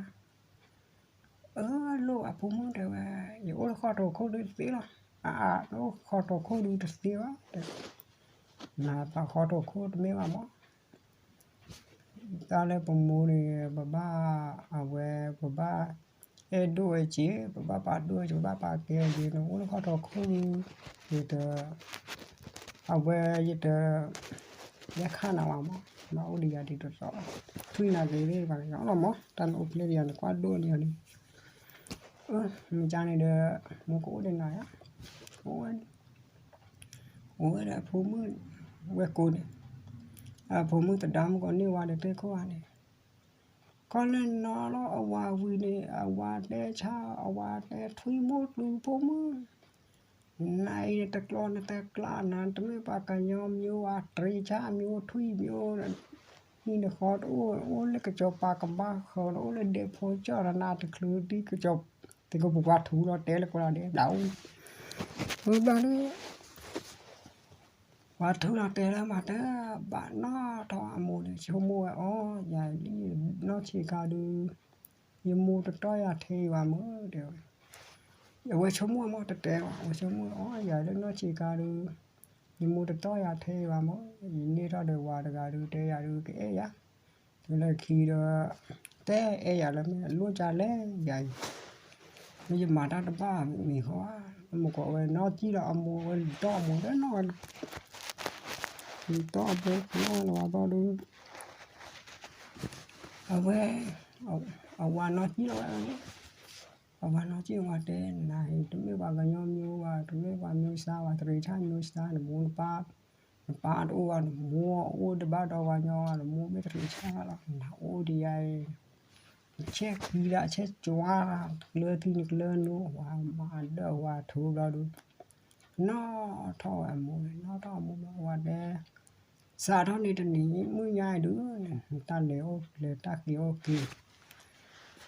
အၢ လိၣ်အဖိမုၣ်တဲဝဲ, ယအိၣ်လၢဃီထီၣ်ခိၣ်ဒုးတသ့လီၤ, အအိၣ်ဃီထီၣ်ခိၣ်ဒုးတသ့ဘၣ်တဲ, နပာ်ဃီထီၣ်ခိၣ်တမ့ၢ်ဘၣ်မး, တၢ်လၢပမိၢ်န့ၣ် ပဘၣ် အဝဲ ပဘၣ် အဲၣ်ဒိၣ်ဝဲက့ၤ ပဘၣ်ပာ်ဒိၣ်ဝဲက့ၤ ပဘၣ်ပာ်ကဲက့ၤ နအိၣ်လၢဃီထီၣ်ခိၣ်ဒုး ယတ အဝဲယတ လဲၤခးနၤဝဲမး, ဘၣ်အိၣ်ဒီးယၤဒ်သိးသိး, ထွံၣ်နၤက့ၤလၢပှၤကညီလီၤမး, တၢ်နအိၣ်ဖျဲၣ်ဒီးယၤန့ၣ် ကွၢ်ဒိၣ်န့ၢ်ယၤန့ၣ်, မ့ၢ်ကန့ၣ်ဒီး မိၢ်ကအိၣ်ဒီးနၤယါ, အိၣ်ဝဲန့ၣ် အိၣ်ဝဲဒီးအဖိမုၣ် ဝဲကိးန့ၣ်, အဖိမုၣ်သဒါမုၢ်ကီးန့ၢ်ဝဲဒီးတဲခိၣ်ဂၤန့ၣ် ခီလၢနီၤလီၤအဝၤဝံၤန့ၣ် အဝၤတဲဆါ အဝၤတဲထွံၣ်မိၢ်ကျူဖိမုၣ်, နအံၤတကျီနတကျါနၤ တမ့ၢ်ပှၤကညီမ့ၢ်ဝဲ တရံးဆါမ့ၢ် ထွံၣ်မ့ၢ်, ဟံၣ်နဃီတအိၣ် အိၣ်လၢကစီၤပၤကဘၣ်ဃီ အိၣ်လၢဒဲဖိကၠီၣ်နၤတချုးဒ်ကစီၤ တကပူၤပှၤထူလီၤတဲလၢကီးလီၤဒဲး ဘျးအိၣ်, ဝဲဘျီဒုး ပှၤထူလီၤတဲလၢမၤတၢ် ဘၣ်နီၣ်ထီၣ်အမိၢ်န့ၣ် ဆိကမိၣ်ဝဲအီၤ ယၤလံ နီၢ်ဆံးခါဒုး ယမိၢ်တတီၢ်ယၤထဲယဝၤမုၢ်တဲဝဲ, အဝဲဆိကမိၣ်မးတတဲဘၣ် အဝဲဆိကမိၣ်အီၤ ယၤလၢနီၢ်ဆံးခါဒုး ယမိၢ်တတီၢ်ယၤထဲယဝၤမုၢ် ယန့ၢ်ထီၣ်ဒီးဝၤတဂၤဒုး တဲယၤဒုးကအဲၣ်ယၤ တုၤလၢခံဒီး တဲအဲၣ်ယၤလၢမ့ၢ်လိၣ်ကလဲၣ်ယၤအံၤ, မ့ၢ်ယမၤတၢ်တဘၣ်မံၤဃီဧါ, မ့ၢ်ကီးဝဲနီၢ်ကံၣ်လီၤအမိၢ်ဝဲတီၢ်အမိၢ်လၢနီၢ်ဝဲလီၤ, တီၢ်အမိၢ်နီၢ်ဝဲလီၤဘျီဒုး အဝဲ အဝၤနီၢ်ကံၣ်လီၤဝဲန့ၣ်, အဝၤနီၢ်ကံၣ်ဝဲတဲ နၤအံၤ တမ့ၢ်ပှၤကညီမ့ၢ်ဝဲ တမ့ၢ်ပှၤမ့ၢ်စါဝဲ တရံးဆါမ့ၢ်စါ နမိၢ်နပၢ် နပၢ်တအိၣ်ဝဲ နမိၢ်အိၣ်တဘၣ်ဒီးပှၤကညီဝဲ နမိၢ်မ့ၢ်တရံးဆါလီၤ နအိၣ်ဒံးယၤအံၤ နဆဲးခံဒၣ်ဆဲးကွါ တကျၢၤသံနကျၢၤနူ ဝၤမၤဒၢဝၤထူဘျီဒုး နီၣ်ထီၣ်ဝဲအမိၢ်န့ၣ် နီၣ်ထီၣ်အမိၢ်ဘျီဝဲတဲ စးထီၣ်န့ၣ်တနံၤမုၢ်ညါအံၤဒုး နတၢ်လဲၤအိၣ်လဲၤတၢ်က့ၤအိၣ်က့ၤ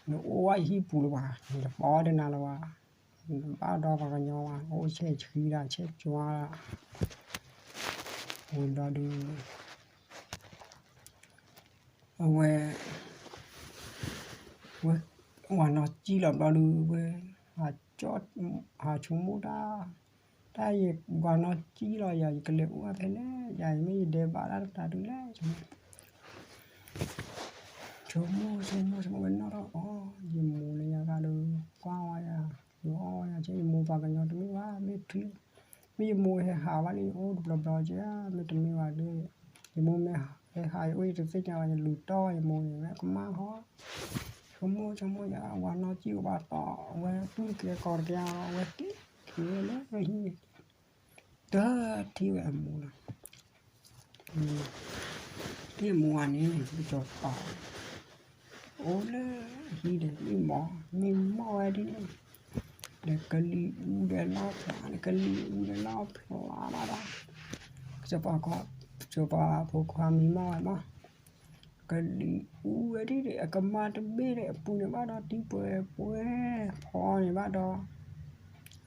နအိၣ်ဝဲယဟံၣ်ပူၤလၢၤဘၣ် နတပိာ်ဒၣ်နၤလၢၤဘၣ် နဘၣ်ဒီးပှၤကညီဘၣ် နအိၣ်ဆဲးဆှံဒၣ်ဆဲးကွါ ဝံၤဘျီဒုး အဝဲ ဝဲ ဝၤနီၢ်ကံၣ်လီၤဘျီဒုး ဝဲ ဟးကၠီ ဟးဆိကမိၣ်တၢ် တၢ်ယဝၤနီၢ်ကံၣ်လီၤယၤ ယကလဲၤအိၣ်ဝဲဖဲလဲၣ် ယၤမ့ၢ်ယဒဲးဘးတၢ်တကးဒုးလဲၣ် ဆိကမိၣ် ဆိကမိၣ် ဆိကမိၣ်ဝဲနီၣ်ထီၣ်အီၤ ယမိၢ်လၢယၤဂၤဒီး ကွၢ်ဝဲယၤ ယအီၣ်ဝဲယၤ ယမိၢ်ပှၤကညီတမ့ၢ်ဘၣ် မ့ၢ်ထွံၣ် မ့ၢ်ယမိၢ်ဟဲဟးဘၣ်န့ၣ် ယအိၣ်တဘျီဘျီက့ၤ မ့ၢ်တမ့ၢ်ဘၣ်ဒီး ယမိၢ်မ့ၢ်ဟဲဟး ယအိၣ်ယတသ့ၣ်ညါဘၣ် ယလူၤတီၢ်ယမိၢ်န့ၣ် ဝဲကမၣ်ဟီ ဆိကမိၣ် ဆိကမိၣ်ယၤ ဝၤနီၢ်ကံၣ်ဝဲတီၢ် အဝဲတူၢ်တကဲကီးတကဲ အဝဲတ့ၢ်က့ၤဝဲလၢဟံၣ်န့ၣ် တထံၣ်ဝဲအမိၢ်လီၤ တ့ၢ်မိၢ်ဝဲန့ၣ် ကစီၤပၤ အိၣ်လၢဟံၣ်ဒီး မ့ၢ်မီၢ် မ့ၢ်မီၢ်ဝဲဒ်န့ၣ် ဒီးကလံၤအူဒီးလီၢ်ဖျါ ကလံၤအူဒီးလီၢ်ဖျါဘၣ်ဒီး ကစီၤပၤ ကစီၤပၤဖိခွါမံမီၢ်ဝဲမီၢ် ကလံၤအူဝဲဒ်န့ၣ် အကမၢ်တဘ့ၣ်ဒီး အပူၤန့ၣ်ဘၣ်ဒီးတံၤပှဲၤပှဲၤ ဖီန့ၣ်ဘၣ်ဒီး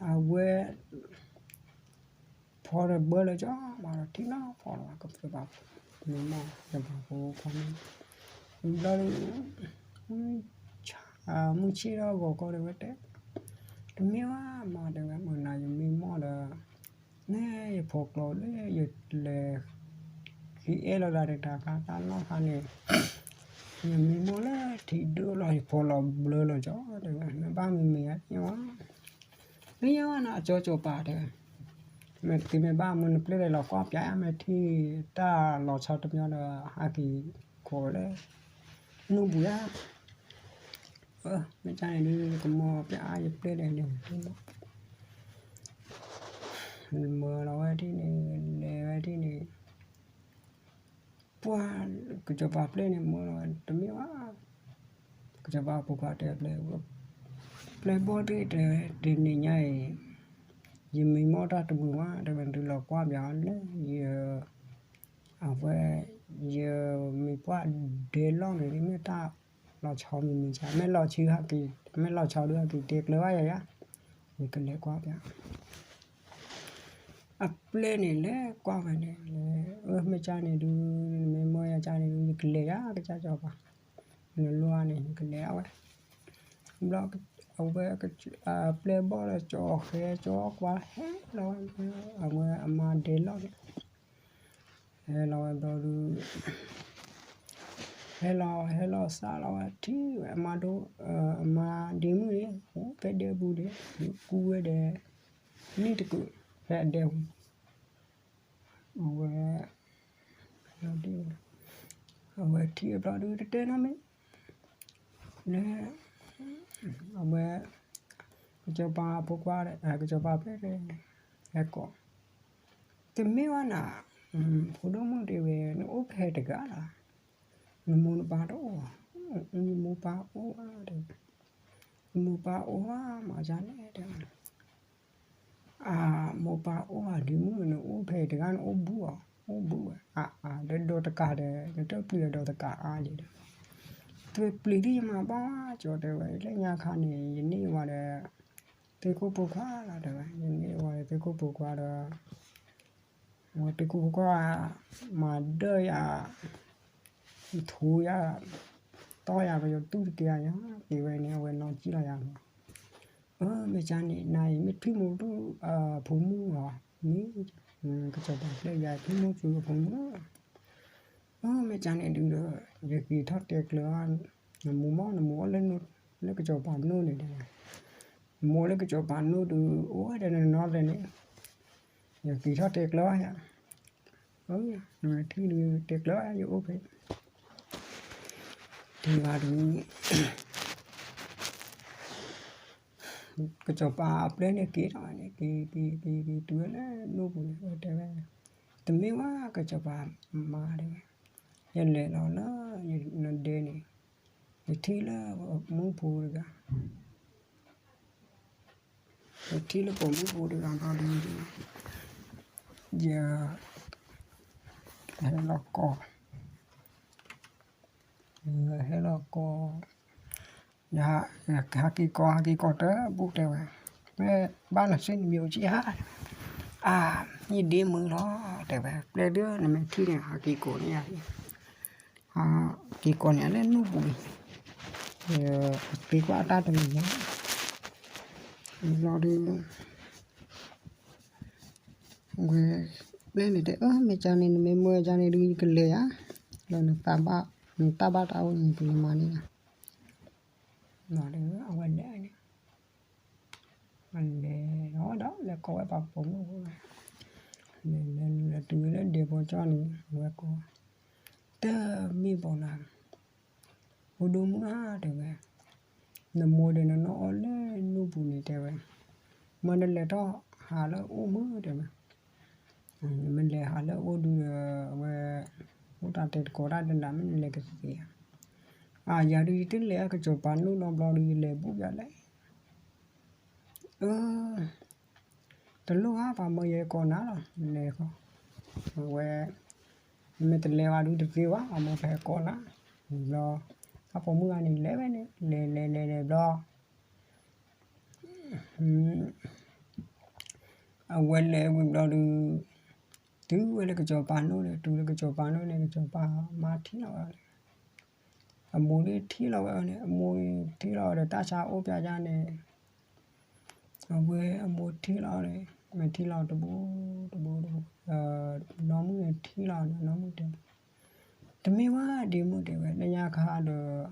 အဝဲ ဖီဒီးဘၢလၢကၠီ မၤဒီးထံၣ်နီၢ်ဖီလီၤ ကစီၤပၤ မံမီၢ် ကစီၤပၤဖိခွါမံ ဘျီဒုး မုၢ်ဆ့ၣ်ထီၣ်ဂီၤခီဒီးဝဲတဲ တမ့ၢ်ဘၣ်မၤတဲဝဲ မုၢ်နၤယမံမီၢ်ဒီး နဲယဖီကျီလၢယလဲၤ က့ၤအဲၣ်လီၤသးတခါတၢ်နီၢ်ခါန့ၣ် ယမံမီၢ်လၢထံဒိၣ်လီၤ ယဖီလီၤဘျၢလီၤကၠီ တဲဝဲ မ့ၢ်ဘၣ်မံမံၤဧါ မ့ၢ်ဝဲ မ့ၢ်ယါနၤ ကၠီကၠီပၤတဲဝဲ မ့ၢ်တမ့ၢ်ဘၣ်မုၢ်နပျဲၢ်ဒီးလီၤကွၢ်ပၠး မ့ၢ်ထံၣ်တၢ်လီၤဆီတမံၤဒီး ဟးက့ၤခိးဝဲလၢ နူၢ်ပူၤဧါ မ့ၢ်တၢ်န့ၣ်ဒုး ကမီၤပျးယပျဲၢ်ဒီးန့ၣ် မၢလီၤဝဲဒ်န့ၣ် လဲၤဝဲဒ်န့ၣ် ပှၤ ကစီၤပၤပျဲၢ်န့ၣ် မၢလီၤဝဲ တမ့ၢ်ဘၣ် ကစီၤပၤဖိခွါတဲပျဲၢ် ပျဲၢ်ဘီၣ်သ့ၣ်တဲ တနံၤညါအံၤ ယမံမီၢ်တၢ်တမုာ်ဘၣ် တဲဝဲ ဒုးလီၤကွၢ်ပၠးအီၤလၢယ အဝဲ ယမံၤပှၢ်ဒဲလီၢ်န့ၣ် မ့ၢ်တၢ်လီၤဆီမံၤမံၤဆါ မ့ၢ်လီၤဆီဟဲက့ၤ မ့ၢ်လီၤဆီဒုးဟဲက့ၤတဲကျၢၤဘၣ်ယၤယၤ ယကလဲၤကွၢ်ပၠး အပျဲၢ်န့ၣ်လဲၤကွၢ်ဝဲန့ၣ်, အၢ မ့ၢ်ကၢ်န့ၣ်ဒုး, မ့ၢ်မၢယၤကၢ်န့ၣ်ဒုး ယကလဲၤယၤ ကစၢ်စီၤပၤ, နလိၣ်န့ၣ် ယကလဲၤဒၣ်ဝဲ. ဘျီ အဝဲ အပျဲၢ်ဘီၣ်ဒီး ကၠီဃဲကၠီကွၢ် ဟဲလီၤဝဲ, အဝဲအမါဒဲလီၢ်န့ၣ် ဟဲလီၤဝဲဘျီဒုး, ဟဲလီၤ ဟဲလီၤစးလီၤဝဲ ထံၣ်ဝဲအမါဒိၣ်, အမါဒ့မုၣ်န့ၣ် အိၣ်ဖဲဒဲပူၤန့ၣ် ကူဝဲဒီး နံၣ်တကုာ် ဖဲအဒဲပူၤ, အဝဲ အဝဲထံၣ်ဘျီဒုး တတဲနီတမံၤ လၢ အဝဲ ကစီၤပၤဖိခွါ ကစီၤပၤဖဲ ဟဲကိး, တမ့ၢ်ဝဲနၤ, ဖိဒိၣ်မုၣ်တဲဝဲ နအိၣ်ဖဲတဂၤလီၤ, နမိၢ်နပၢ်တအိၣ်, ယမိၢ်ပၢ်အိၣ်ဧါတဲ, ယမိၢ်ပၢ်အိၣ်ဧါ မၤဒ်န့ၣ်တဲဝဲ အ မိၢ်ပၢ်အိၣ်ဧါ ဒ့မုၣ် နအိၣ်ဖဲတဂၤ နအိၣ်ဘူးဧါ, အိၣ်ဘူးဝဲ အ အ ဒီးဒီးတကးဒီး နတပျံၤဒီးဒီးတကးအါဒံးဒီး, တပျံၤဒ်ယမၤဘၣ်ကၠီတဲဝဲ လၢညါခါန့ၣ် ယန့ၢ်ဝဲဒီး သ့ၣ်ခိၣ်ဖိခွါလီၤတဲဝဲ, ယန့ၢ်ဝဲဒီးသ့ၣ်ခိၣ်ဖိခွါဒီး ဝဲသ့ၣ်ခိၣ်ဖိခွါ မၤဒၢၣ်ယၤ ထိယၤ တီၢ်ယၤ ပယီၤတူၢ်တက့ၢ်ယၤ က့ၤဝဲန့ၣ် အဝဲနီၢ်ကံၣ်လီၤယၤလီၤ. အၢ မ့ၢ်ကၢ်န့ၣ် နၤအံၤ မ့ၢ်ထွံၣ်မူတူၢ် ဖိမုၣ်လီၤ မ့ၢ် ကစီၤပၤဖျဲးယၤ ထွံၣ်မူတူၢ်အဖိမုၣ်လီၤ. အၢ မ့ၢ်ကၢ်န့ၣ်ဒုးဒီး ယက့ၤထီၣ်တဲကျၢၤ နမိၢ်မၢ် နမိၢ်အိၣ်လၢ လၢကစီၤပၤနိၣ်န့ၣ်တဲဝဲ, နမိၢ်အိၣ်လၢကစီၤပၤနိၣ်ဒုး အိၣ်ဝဲဒီးနနီၢ်လဲၣ်န့ၣ် ယက့ၤထီၣ်တဲကျၢၤယၤ အၢ နထံၣ်ဒုးတဲကျၢၤယၤ ယအိၣ်ဖဲ တဲဝဲဒုး ကစီၤပၤအပျဲၢ်န့ၣ်က့ၤထီၣ်န့ၣ် က့ၤက့ၤက့ၤက့ၤ တုၤဝဲလၢနိၣ်ပူၤန့ၣ် ဝဲတဲဝဲ တမ့ၢ်ဝဲကစီၤပၤမါတဲဝဲ, ယလဲၤလီၤလၢနဒဲန့ၣ် ယထံၣ်လၢမူဖိတဂၤ ယထံၣ်လၢပိာ်မုၣ်ဖိတဂၤဘျီဒုး ယဟဲလီၤကိး ဟဲလီၤကိး ယဟးက့ၤကိး ဟးက့ၤကိးတဘူၣ်တဲဝဲ, မ့ၢ်ဘၣ်နစုနမံၤအိၣ်ကံၣ်ဧါ, အါ ယဒ့မုၣ်လီၤတဲဝဲ, ပျဲၢ်ဒုးနမ့ၢ်ထံၣ်န့ၣ် ဟးက့ၤကိးန့ၢ်ယၤ ဟးက့ၤကိးန့ၢ်လၢနူၢ်ပူၤန့ၣ်, ယသ့ကွၢ်အတၢ်တမံၤညါ, ဘျီဒုး ဝဲ ပျဲၢ်န့ၣ်တဲ အၢ မ့ၢ်ကၢ်န့ၣ် နမ့ၢ်မၢကၢ်န့ၣ်ဒုး ယကလဲၤယၤ, လၢနတၢ်ဘၣ် နတၢ်ဘၣ်တၢ်အိၣ်န့ၣ် ယကလဲၤမၤန့ၢ်ယၤ, ဘျီဒုး အဝဲလဲၤန့ၣ် လဲၤဒီး လဲၤကိးဝဲပှၤပိာ်မုၣ်ဖိ, လဲၤလဲၤလဲၤတုၤဝဲလၢဒဲဖိကၠီန့ၣ် အဝဲကိး, တမ့ၢ်ပိာ်နၤ, ဖိဒိၣ်မုၣ်ဧၢတဲဝဲ, နမိၢ်ဒီးနနီၢ်အိၣ်လၢနူၢ်ပူၤန့ၣ်တဲဝဲ, မ့ၢ်နလဲၤထီၣ်ဟးလၢအအိၣ်မုၢ်တဲဝဲ, နမ့ၢ်လဲၤဟးလၢအအိၣ်ဒုးဒီး အဝဲ အိၣ်တၢ်တဲတကိးတၢ်တဒၣ် မ့ၢ်နလဲၤကသ့ဧါ, အါ ယၤဒုး ယတလဲၤကစီၤပၤနိၣ်နီတဘျီဒုး ယလဲၤဘူၣ်ယၤလဲၣ် အၢ တလိၣ်ဧါ ပှၤမၢယဲကိးနၤလီၤ လဲၤဃီ, အဝဲ မ့ၢ်တလဲၤဘၣ်ဒုးတသ့ဘၣ် အမိၢ်ပဟဲကိးနၤ, ဘျီ အပိာ်မုၣ်ဂၤန့ၣ် လဲၤဝဲန့ၣ် လဲၤလဲၤလဲၤလဲၤဘျီ အဝဲလဲၤဝံၤဘျီဒုး တုၤဝဲလၢကစီၤပၤနိၣ်န့ၣ် တုၤလၢကစီၤပၤနိၣ်န့ၣ် ကစီၤပၤမါထံၣ်လီၤဝဲန့ၣ်, အမိၢ်န့ၣ်ထံၣ်လီၤဝဲန့ၣ် အမိၢ်ထံၣ်လီၤဒီးတၢ်ဆါအိၣ်ပျဲယါန့ၣ်, အဝဲအမိၢ်ထံၣ်လီၤန့ၣ် မ့ၢ်ထံၣ်လီၤတဘိတဘိတဘိ, နီၢ်မုၣ်န့ၣ်ထံၣ်လီၤန့ၣ် နီၢ်မုၣ်တဲ, တမ့ၢ်ဝဲဒ့မုၣ်တဲဝဲ လၢညါခါဒီး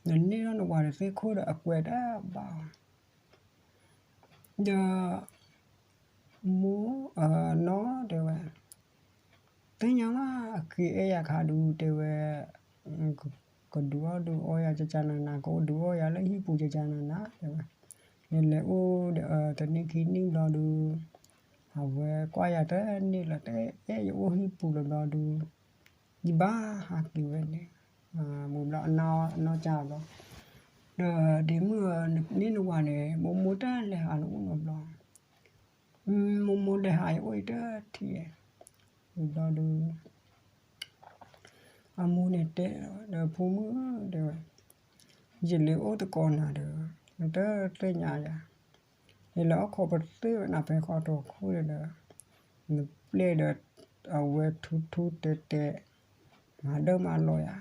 နန့ၢ်ထီၣ်နဝၤဒီးသ့ၣ်ခိၣ်ဒီးအကွဲးတၢ်ဘၣ်အီၤ, ဒီး မိၢ် နီၢ်တဲဝဲ, သ့ၣ်ညါလၢ အက့ၤအဲၣ်ယၤခါဒုးတဲဝဲ, ကဒုးအီၣ်ဒုးအီယၤကကနၤနၤ ကအိၣ်ဒုးအီၣ်ယၤလၢဟံၣ်ပူၤကကနၤနၤတဲဝဲ, ယလဲၤအိၣ်ဒီးတနံၣ်ခံနံၣ်ဘျီဒုး အဝဲကွၢ်ယၤတန့ၢ်လၢၤ တအဲၣ်ယအိၣ်ဟံၣ်ပူၤလၢၤဘျီဒုး ယဘၣ်ဟးက့ၤဝဲန့ၣ်, မုၢ်ဘျီအနီၢ်ကၢ်ဘျီ, ဒီးဒ့မုၣ်ဧၢ နန့ၢ်နဝၤန့ၣ် မိၢ်မိၢ်တလဲၤဟးနအိၣ်နီတဘျီ, မိၢ်မိၢ်လဲၤဟးယအိၣ်အံၤတထံၣ်, မုၢ်ဘျီဒုး အမိၢ်န့ၣ်တဲဒီး ဖိမုၣ်ဧၢ တဲဝဲ, ယလဲၤအိၣ်သကိးနၤဒီး နတသ့ၣ်ညါယၤ, ယလဲၤအိၣ်ခိးပသ့ၣ်ဝဲနၤ ဖဲဃီတီၤခိၣ်ဒီး နပျဲၢ်ဒီး အဝဲထူထူတဲာ်တဲာ် မၤဒၢမၤလီၤယၤ,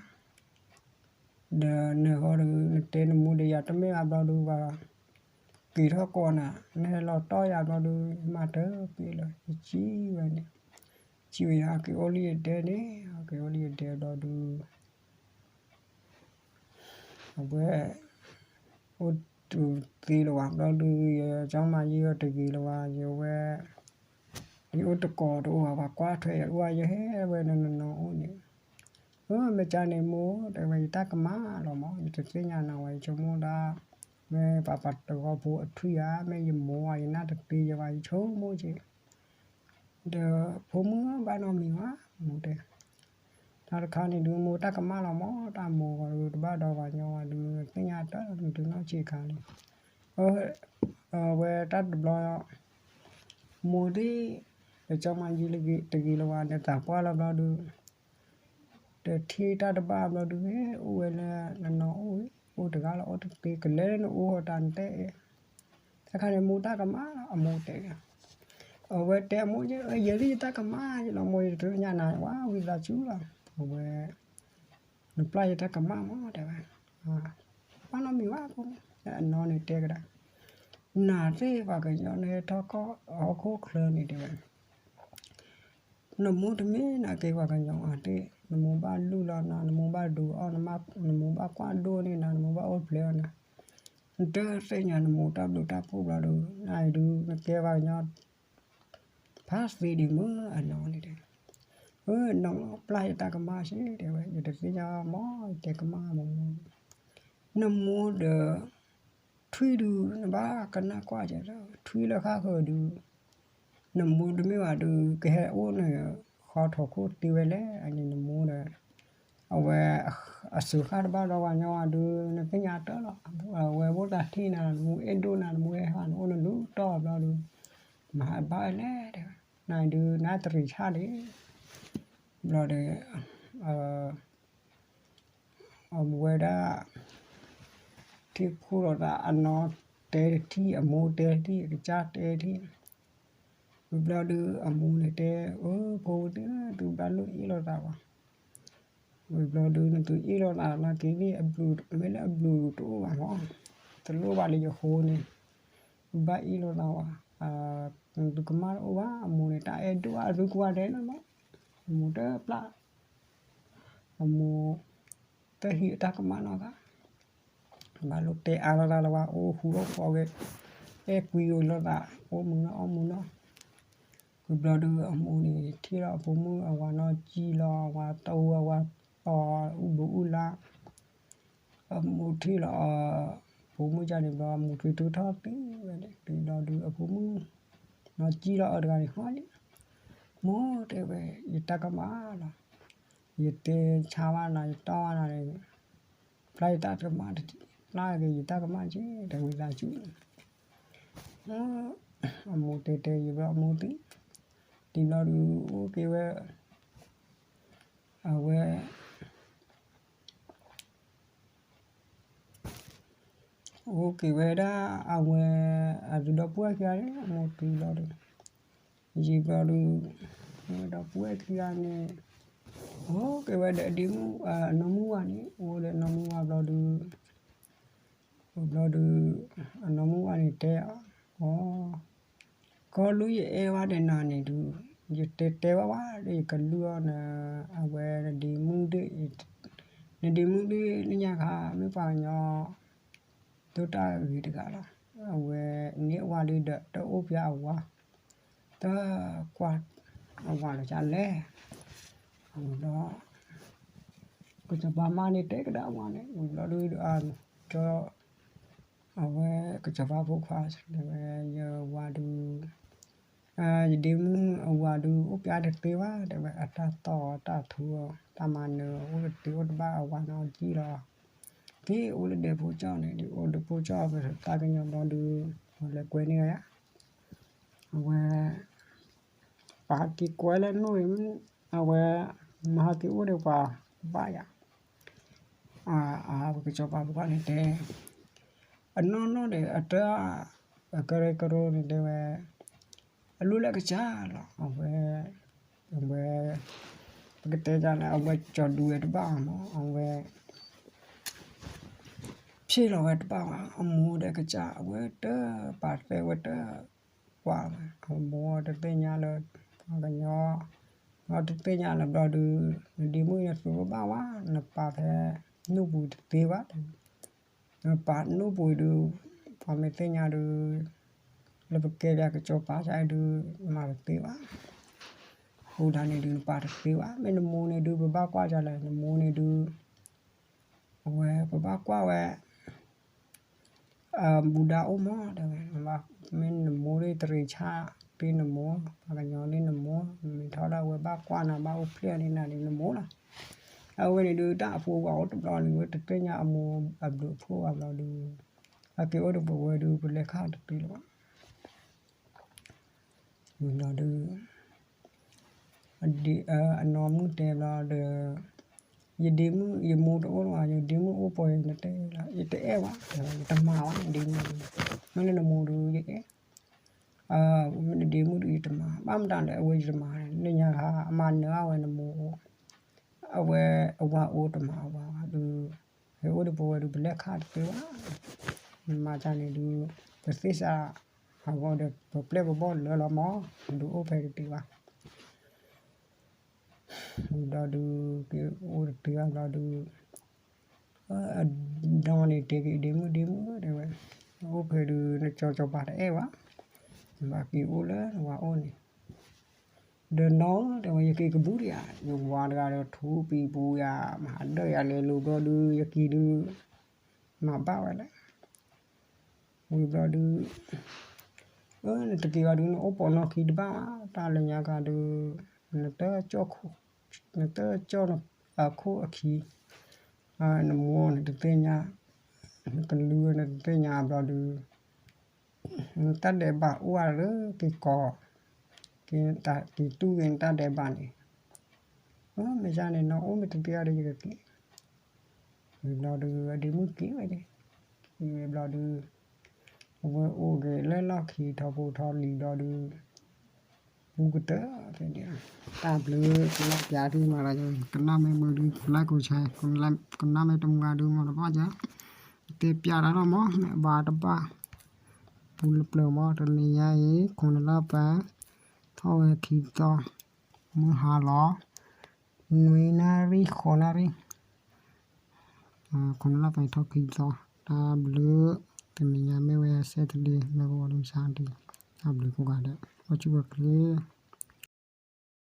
ဒီးနဟီဒီး နတဲနမိၢ်ဒီးယၤတမ့ၢ်ဘၣ်ဘျီဒုး ပှၤက့ၤထီၣ်ကိးနၤ, နဟဲလီၤတီၢ်ယၤဘျီဒုး ယမၤတပ့ၢ်လၢ ယစံးဝဲန့ၣ်, စံးဝဲယၤ ဟဲက့ၤအိၣ်လံယဒဲန့ၣ်, ဟဲက့ၤအိၣ်လံယဒဲဘျီဒုး အဝဲ အိၣ်တသ့လၢၤဝဲဘျီဒုး ယကၠီမၤယံၤအီၤတဂ့ၤလၢၤဝဲ ယဝဲ ယအိၣ်တကိးတအိၣ်ဘၣ် ပှၤကွၢ်ထွဲယအိၣ် ယဟဲဝဲနနီၤအိၣ်န့ၣ်, အမ့ၢ်ကၢန့ၣ်မိၢ် တဲဝဲ ယတၢ်ကမၣ်လီၤမး ယတသ့ၣ်ညါနၤဝဲ ယဆိကမိၣ်ဒၣ် မ့ၢ်ပှၤပှၤတဂီၤဖိအထွံၣ်ဧါ မ့ၢ်ယမိၢ်ဧါ ယနၢ်တသ့ယဲဘၣ် ယဆိကမိၣ်က့ၤ ဒီးဖိမုၣ်ဘၣ်နီတမံၤဘၣ် မိၢ်တဲ, တၢ်တခါန့ၣ်ဒုး မိၢ်တၢ်ကမၣ်လီၤမး တၢ်မိၢ်ဂီၤဒုး တဘၣ်ဒီးပှၤညီဝဲဒုး သ့ၣ်ညါတၢ်လီၤ နတုၤနီၢ်ဆံးခါန့ၣ်, အဝဲတၢ်တဘျီ မိၢ်သ့ၣ် တကၠီမၤယံၤတဂ့ၤလၢၤဝဲ နသးပှၢ်လီၤဘျီဒုး တထံၣ်တၢ်တဘၣ်ဘျီဒုး အိၣ်ဝဲလၢနနီၤအိၣ်ဝဲ အိၣ်တဂၤလီၤ အိၣ်တသ့ ကလဲၤလၢနအိၣ်ဃီတၢ်နတဲအဲၣ်, တၢ်ခါန့ၣ်မိၢ်တၢ်ကမၣ်လီၤ အမိၢ်တဲ, အဝဲတဲအမိၢ် ယဲဒၣ်ယတၢ်ကမၣ်လီၤ မိၢ်ယတသ့ၣ်ညါနၤ ဝံသးစူၤလီၤ အဝဲ နပျၢ်ယတၢ်ကမၣ်မး တဲဝဲ, ဘၣ်နီတမံၤဘၣ်ဖိမုၣ် အနီၢ်န့ၣ်တဲကဒါ, နၤသ့ၣ်ပှၤကညီန့ၣ်ထီၣ်ကီၢ်ဟီၣ်ခိၣ်ချၢန့ၣ် တဲဝဲ, နမိၢ်တမ့ၢ်နၤက့ၤပှၤကညီအီၤသ့ၣ် နမိၢ်ဘၣ်လုၢ်လီၤနၤ နမိၢ်ဘၣ်ဒိးအီၣ် နမိၢ်ဘၣ်ကွၢ်ဒိၣ်န့ၢ်နၤ နမိၢ်ဘၣ်အိၣ်ဖျဲၣ်အီၣ်နၤ, နတသ့ၣ်ညါနမိၢ်တၢ်ဘျုးတၢ်ဖှိၣ်ဘျီဒုး နၤအံၤဒုး နကဲပှၤကညီ ဖးသ့ဒံးမ့ၢ်အနီၢ်န့ၣ်တဲ, အနီၢ်ပျၢ်ယတၢ်ကမၣ်စ့ၢ် တဲဝဲ ယတသ့ၣ်ညါမ့ၢ် ယတဲကမၣ်မ့ၢ်မ့ၢ်, နမိၢ်ဒီး ထွံၣ်ဒုး နဘၣ်ကနၣ်ကွၢ်ကဲလၢ ထွံၣ်လၢဃၣ်ဃၢၤဒုး နမိၢ်တမ့ၢ်ဘၣ်ဒုး ကဟဲအိၣ်န့ၣ် ဃီထီၣ်ခိၣ်တ့ဝဲလဲၣ် အန့ၣ်နမိၢ်ဒီး အဝဲ အစူၤဃၣ်တဘၣ်ဒီးပှၤညီဝဲဒုး နသ့ၣ်ညါတၢ်လီၤ, အဝဲဘိၣ်သးထံၣ်နၤ နမိၢ်အဲၣ်ဒိၣ်နၤ နမိၢ်အဲၣ်ဟးနအိၣ်နလူၤတီၢ်ဘျီဒုး မၤဘၣ်ဝဲလဲၣ်တဲဝဲ, နဒုးနတရံးဆၣ်လံ ဘျီဒီး အဝဲဒၣ် ထံၣ်ဖှိၣ်လိာ်သး အနီၢ်တဲတထံၣ် အမိၢ်တဲတထံၣ် အကစၢ်တဲတထံၣ်, ဝံၤဘျီဒုးအမိၢ်န့ၣ်တဲ, အၢ ဖိဝဲသ့ၣ် သုဘၣ်လိၣ်အ့ၣ်လိာ်သးဘၣ်, ဝံၤဘျီဒုး နသုအ့ၣ်လိာ်သးနာ်က့န့ၣ် အဘျုး မ့ၢ်လၢအဘျုးတအိၣ်ဘၣ်မး, တလိၣ်ဘၣ်လၢယဃိန့ၣ်, သုဘၣ်အ့ၣ်လိာ်သးဘၣ်, သုကမၣ်တအိၣ်ဘၣ်, အမိၢ်န့ၣ် တၢ်အဲၣ်ဒိၣ်အသုကဝါတဲလီၤမး, အမိၢ်တပျၢ် အမိၢ် တဟံးအတၢ်ကမၣ်နီတဂၤ, ဘၣ်လိၣ်တဲအါလိာ်သးလၢၤဝဲ အိၣ်ဃူအိၣ်ဖိးဝဲ, အဲၣ်ကွံအိၣ်လိာ်သး အိၣ်မုာ်နီၢ်အီၣ်မုာ်နီၢ်, ဝံၤဘျီဒုးအမိၢ်န့ၣ် ထံၣ်လီၤအဖိမုၣ်အဝၤနီၢ်ကံၢ်လီၤ အဝၤတိၢ်အဝၤတီၤ အူဘုးအူလါ အမိၢ်ထံၣ်လီၤ ဖိမုၣ်ကန့ၣ်ဘျီ အမိၢ်ထွံထူထီၣ်သံဝဲန့ၣ် တုၤဘျီဒုးအဖိမုၣ် နီၢ်ကံၢ်လီၤအီၤတဂၤန့ၣ်ဟီလံ, မိၢ်တဲဝဲ ယတၢ်ကမၣ်လီၤ, ယတဲဆါဘၣ်နၤ ယတီၢ်ဘၣ်နၤန့ၣ်, ပျၢ်ယတၢ်ကမၣ်, ပျၢ်က့ၤယတၢ်ကမၣ်က့ၤ တဝံသးစူၤ အမိၢ်တဲတဲယဘျီအမိၢ်သံ, တုၤဘျီဒုးအိၣ်က့ၤဝဲ, အဝဲ အိၣ်က့ၤဝဲဒၣ်အဝဲ အသုဒီပုၢ်ဝဲၢ်ခံဂၤန့ၣ် အမိၢ်တုၤဘျီဒုး, ယံာ်ဘျီဒုး, ဒီပုၢ်ဝဲၢ်ခံဂၤန့ၣ်, အိၣ်က့ၤဝဲဒီးဒ့မုၣ်, အနီၢ်မုၢ်ဝၤန့ၣ် အိၣ်ဒီးနီၢ်မုၢ်ဝၤဘျီဒုး, ဘျီဒုး, အနီၢ်မုၢ်ဝၤန့ၣ်တဲအီၤ, ကီၢ်လူၢ်ယအဲၣ်ဝဲဒီးနၤန့ၣ်ဒုး, ယတဲတဲဝဲဝဲဒီးယကလုၢ်အီၤနၤ, အဝဲနဒ့မုၣ်ဒ့ၣ်, နဒ့မုၣ်ဒ့ၣ်လၢညါခါ မ့ၢ်ပှၤကညီ ဒိၣ်တၢ်ဂ့ၤတဂၤလီၤ. အဝဲန့ၢ်အဝၤဒုးဒီး တအိၣ်ပျဲအဝၤ, တကွၢ်အဝၤလၢာ်လဲၣ်. အဝဲဒီး ကစီၤပၤမါန့ၣ်တဲကဒါအဝၤန့ၣ် ဝံၤဘျီဒုး ကၠီ အဝဲကစီၤပၤဖိခွါ တဲဝဲ ယဝၤဒုး ယဒ့မုၣ်အဝၤဒုး အိၣ်ပျဲတသ့ဘၣ် တဲဝဲ အတၢ်တီၢ်တၢ်ထူ တၢ်မၤနၢၤ အိၣ်တသ့အိၣ်တဘၣ်အဝၤနီၢ်ကံၢ်လီၤ. က့ၤအိၣ်လၢဒဲဖိကၠီန့ၣ် ဒ်အိၣ်ဒဲဖိကၠီ ပသးကညီၤဘျီဒုး လဲၤကွဲန့ၢ်ယၤ အဝဲ ပှၤဟးက့ၤကွဲလၢနိၣ်အံၤ အဝဲ မဟါက့ၤအိၣ်ဒီးပှၤဘၣ်ယၤ အဝဲကစီၤပၤဖိခွါန့ၣ်တဲ အနီၢ်နီၢ်ဒီးအတၢ် အကရၢကရိန့ၣ်တဲဝဲ အလူလၢကစၢ်လီၤ. အဝဲ အဝဲ ပကတဲဒ်လဲၣ် အဝဲကၠီၤဒုးဝဲတဘၣ်အီၤမး အဝဲ ဖျ့လီၤဝဲတဘၣ်ဘၣ် အမိၢ်ဒီးကစၢ် အဝဲတပာ်သဲဝဲတကွၢ်ဘၣ် အမိၢ်တသ့ၣ်ညါလၢ ပှၤကညီ အတသ့ၣ်ညါလၢၤဘျီဒုး နဒ့မုၣ်နသူတဘၣ်ဘၣ် နပာ်ဖဲ နူၢ်ပူၤတသ့ဘၣ် နပာ်နူၢ်ပူၤဒုး ပှၤမ့ၢ်သ့ၣ်ညါဒုး လၢပကဲပှၤကစီၤပၤဒုး နမၤတသ့ဘၣ်. အဃိဒၣ်န့ၣ်ဒုး နပာ်တသ့ဘၣ်. မ့ၢ်နမိၢ်န့ၣ်ဒုး ပဘၣ်ကွၢ်ဒ်လဲၣ် နမိၢ်န့ၣ်ဒုး အဝဲပဘၣ်ကွၢ်ဝဲ ဘူဒၣ်အိၣ်မး တဲဝဲ မ့ၢ်နမိၢ်ဒ်တရံးဆၣ် ဒ်နမိၢ် ပှၤကညီဒ်နမိၢ် မ့ၢ်ထီၣ်လၢအဝဲဘၣ်ကွၢ်နၤ ဘၣ်အိၣ်ဖျဲၣ်န့ၢ်နၤန့ၣ် နမိၢ်လီၤ. အဝဲန့ၣ်ဒုး တၢ်အဖိအဝၤအိၣ်တဘျီန့ၣ် ဝဲတသ့ၣ်ညါအမိၢ်အဘျုးအဖှိၣ်ဘၣ်ဘျီဒုး အက့ၤအိၣ်ဒီးပဝဲဒုး ပလဲၤခါတသ့လၢၤဘၣ်. ဝံၤဘျီဒုး အနီၢ်မုၣ်တဲဘျီဒီး ယဒ့မုၣ် ယမိၢ်တအိၣ်လၢၤဘၣ် ယဒ့မုၣ်အိၣ်ပိာ်ယၤ နတဲလီၤ ယတအဲၣ်ဘၣ် ယတမၤဘၣ် ဒ့မုၣ်ဒုး မ့ၢ်လၢနမိၢ်ဒုး ယအဲၣ် မ့ၢ်နဒ့မုၣ်ဒုး ယတမၤ ဘၣ်မတၤလဲၣ် အဝဲယတမၤ လၢညါခါ အမၤနၢၤအဝဲနမိၢ်အိၣ် အဝဲအဝၤအိၣ်တမၤအဝၤဒုး ဟဲအိၣ်ဒီးပဝဲဒုး ပလဲၤခါတသ့ဘၣ်. မၤတၢ်န့ၣ်ဒုး ပသ့ၣ်စး အဂီၢ်ဒီး ပပျဲၢ်ပဘီၣ်လၢာ်လီၤမး ဒုးအိၣ်ဖဲတသ့ဘၣ်. ဝံၤဘျီဒုး က့ၤအိၣ်တသ့ဘၣ်ဘျီဒုး အနီၢ်န့ၣ်တဲက့ၤ ဒ့မုၣ်ဒ့မုၣ်တဲဝဲ အိၣ်ဖဲဒုး နကၠီၤကၠီၤပၤတအဲၣ်ဘၣ် နဘၣ်က့ၤအိၣ်လၢနဝၤအိၣ်န့ၣ် ဒီးနီၢ်တဲဝဲ ယက့ၤကဘူၣ်ဒံးဧါ ယဝၤတဂၤဒီးထူပံၤပူၤယၤ မၤဒၢၣ်ယၤလဲၤလိာ်ဘျီဒုး ယက့ၤဒုး မၤဘၣ်ဝဲလဲၣ်. ဝံၤဘျီဒုး အၢ နတက့ၤဘၣ်ဒုး နအိၣ်ပိာ်နီၢ်ခံတဘၣ် တၢ်လၢညါခါဒုး နတ နတကၠီၣ်အခိၣ်အခံ နမိၢ်နတသ့ၣ်ညါ နကလုၢ်နတသ့ၣ်ညါဘျီဒုး နတၢ်ဒဲးဘးအိၣ်ဝဲလၢက့ၤကီၤ က့ၤတူၢ်က့ၤနတၢ်ဒဲးဘးန့ၣ် မ့ၢ်စ့ၢ်န့ၣ် နအိၣ်မ့ၢ်တသ့အီၤဒီး ယကက့ၤ ဝံၤဘျီဒုး အဒ့မုၣ်က့ၤဝဲဒၣ် က့ၤဝဲဘျီဒုး အဝဲအိၣ်က့ၤလၢလီၢ်ခံထီဘိထီလံၤဘျီဒုး ပူၤကတၢၢ်ဖဲန့ၣ် တၢ်ဘျုး ကလၢပျၢ်ဒုးမၤလၢ ကနၣ်မ့ၢ်မုာ်ဒုး ကlike ကshare ကနၣ်မ့ၢ်တမုာ်ဒုး မၤတဘၣ်က တဲပျၢ်တၢ်လီၤမး မ့ၢ်ဘၣ်တဘၣ် ပူၤလၢပျၢၤမး တနံၤညါအံၤ ခိၣ်နလါပှဲၤ ထီၣ်ဝဲခံသီ မုၢ်ဟါလီၤ နွံနၣ်ရံၣ် ဃိးနၣ်ရံၣ် ခိၣ်နလါပှဲၤထီၣ်ခံသီ တၢ်ဘျုး တနံၤညါမ့ၢ်ဝဲ Saturday လၢကဝီၤဒုး Sunday တၢ်ဘျုးကိးဂၤဒဲး အီၣ်ဆူၣ်ဝဲချ့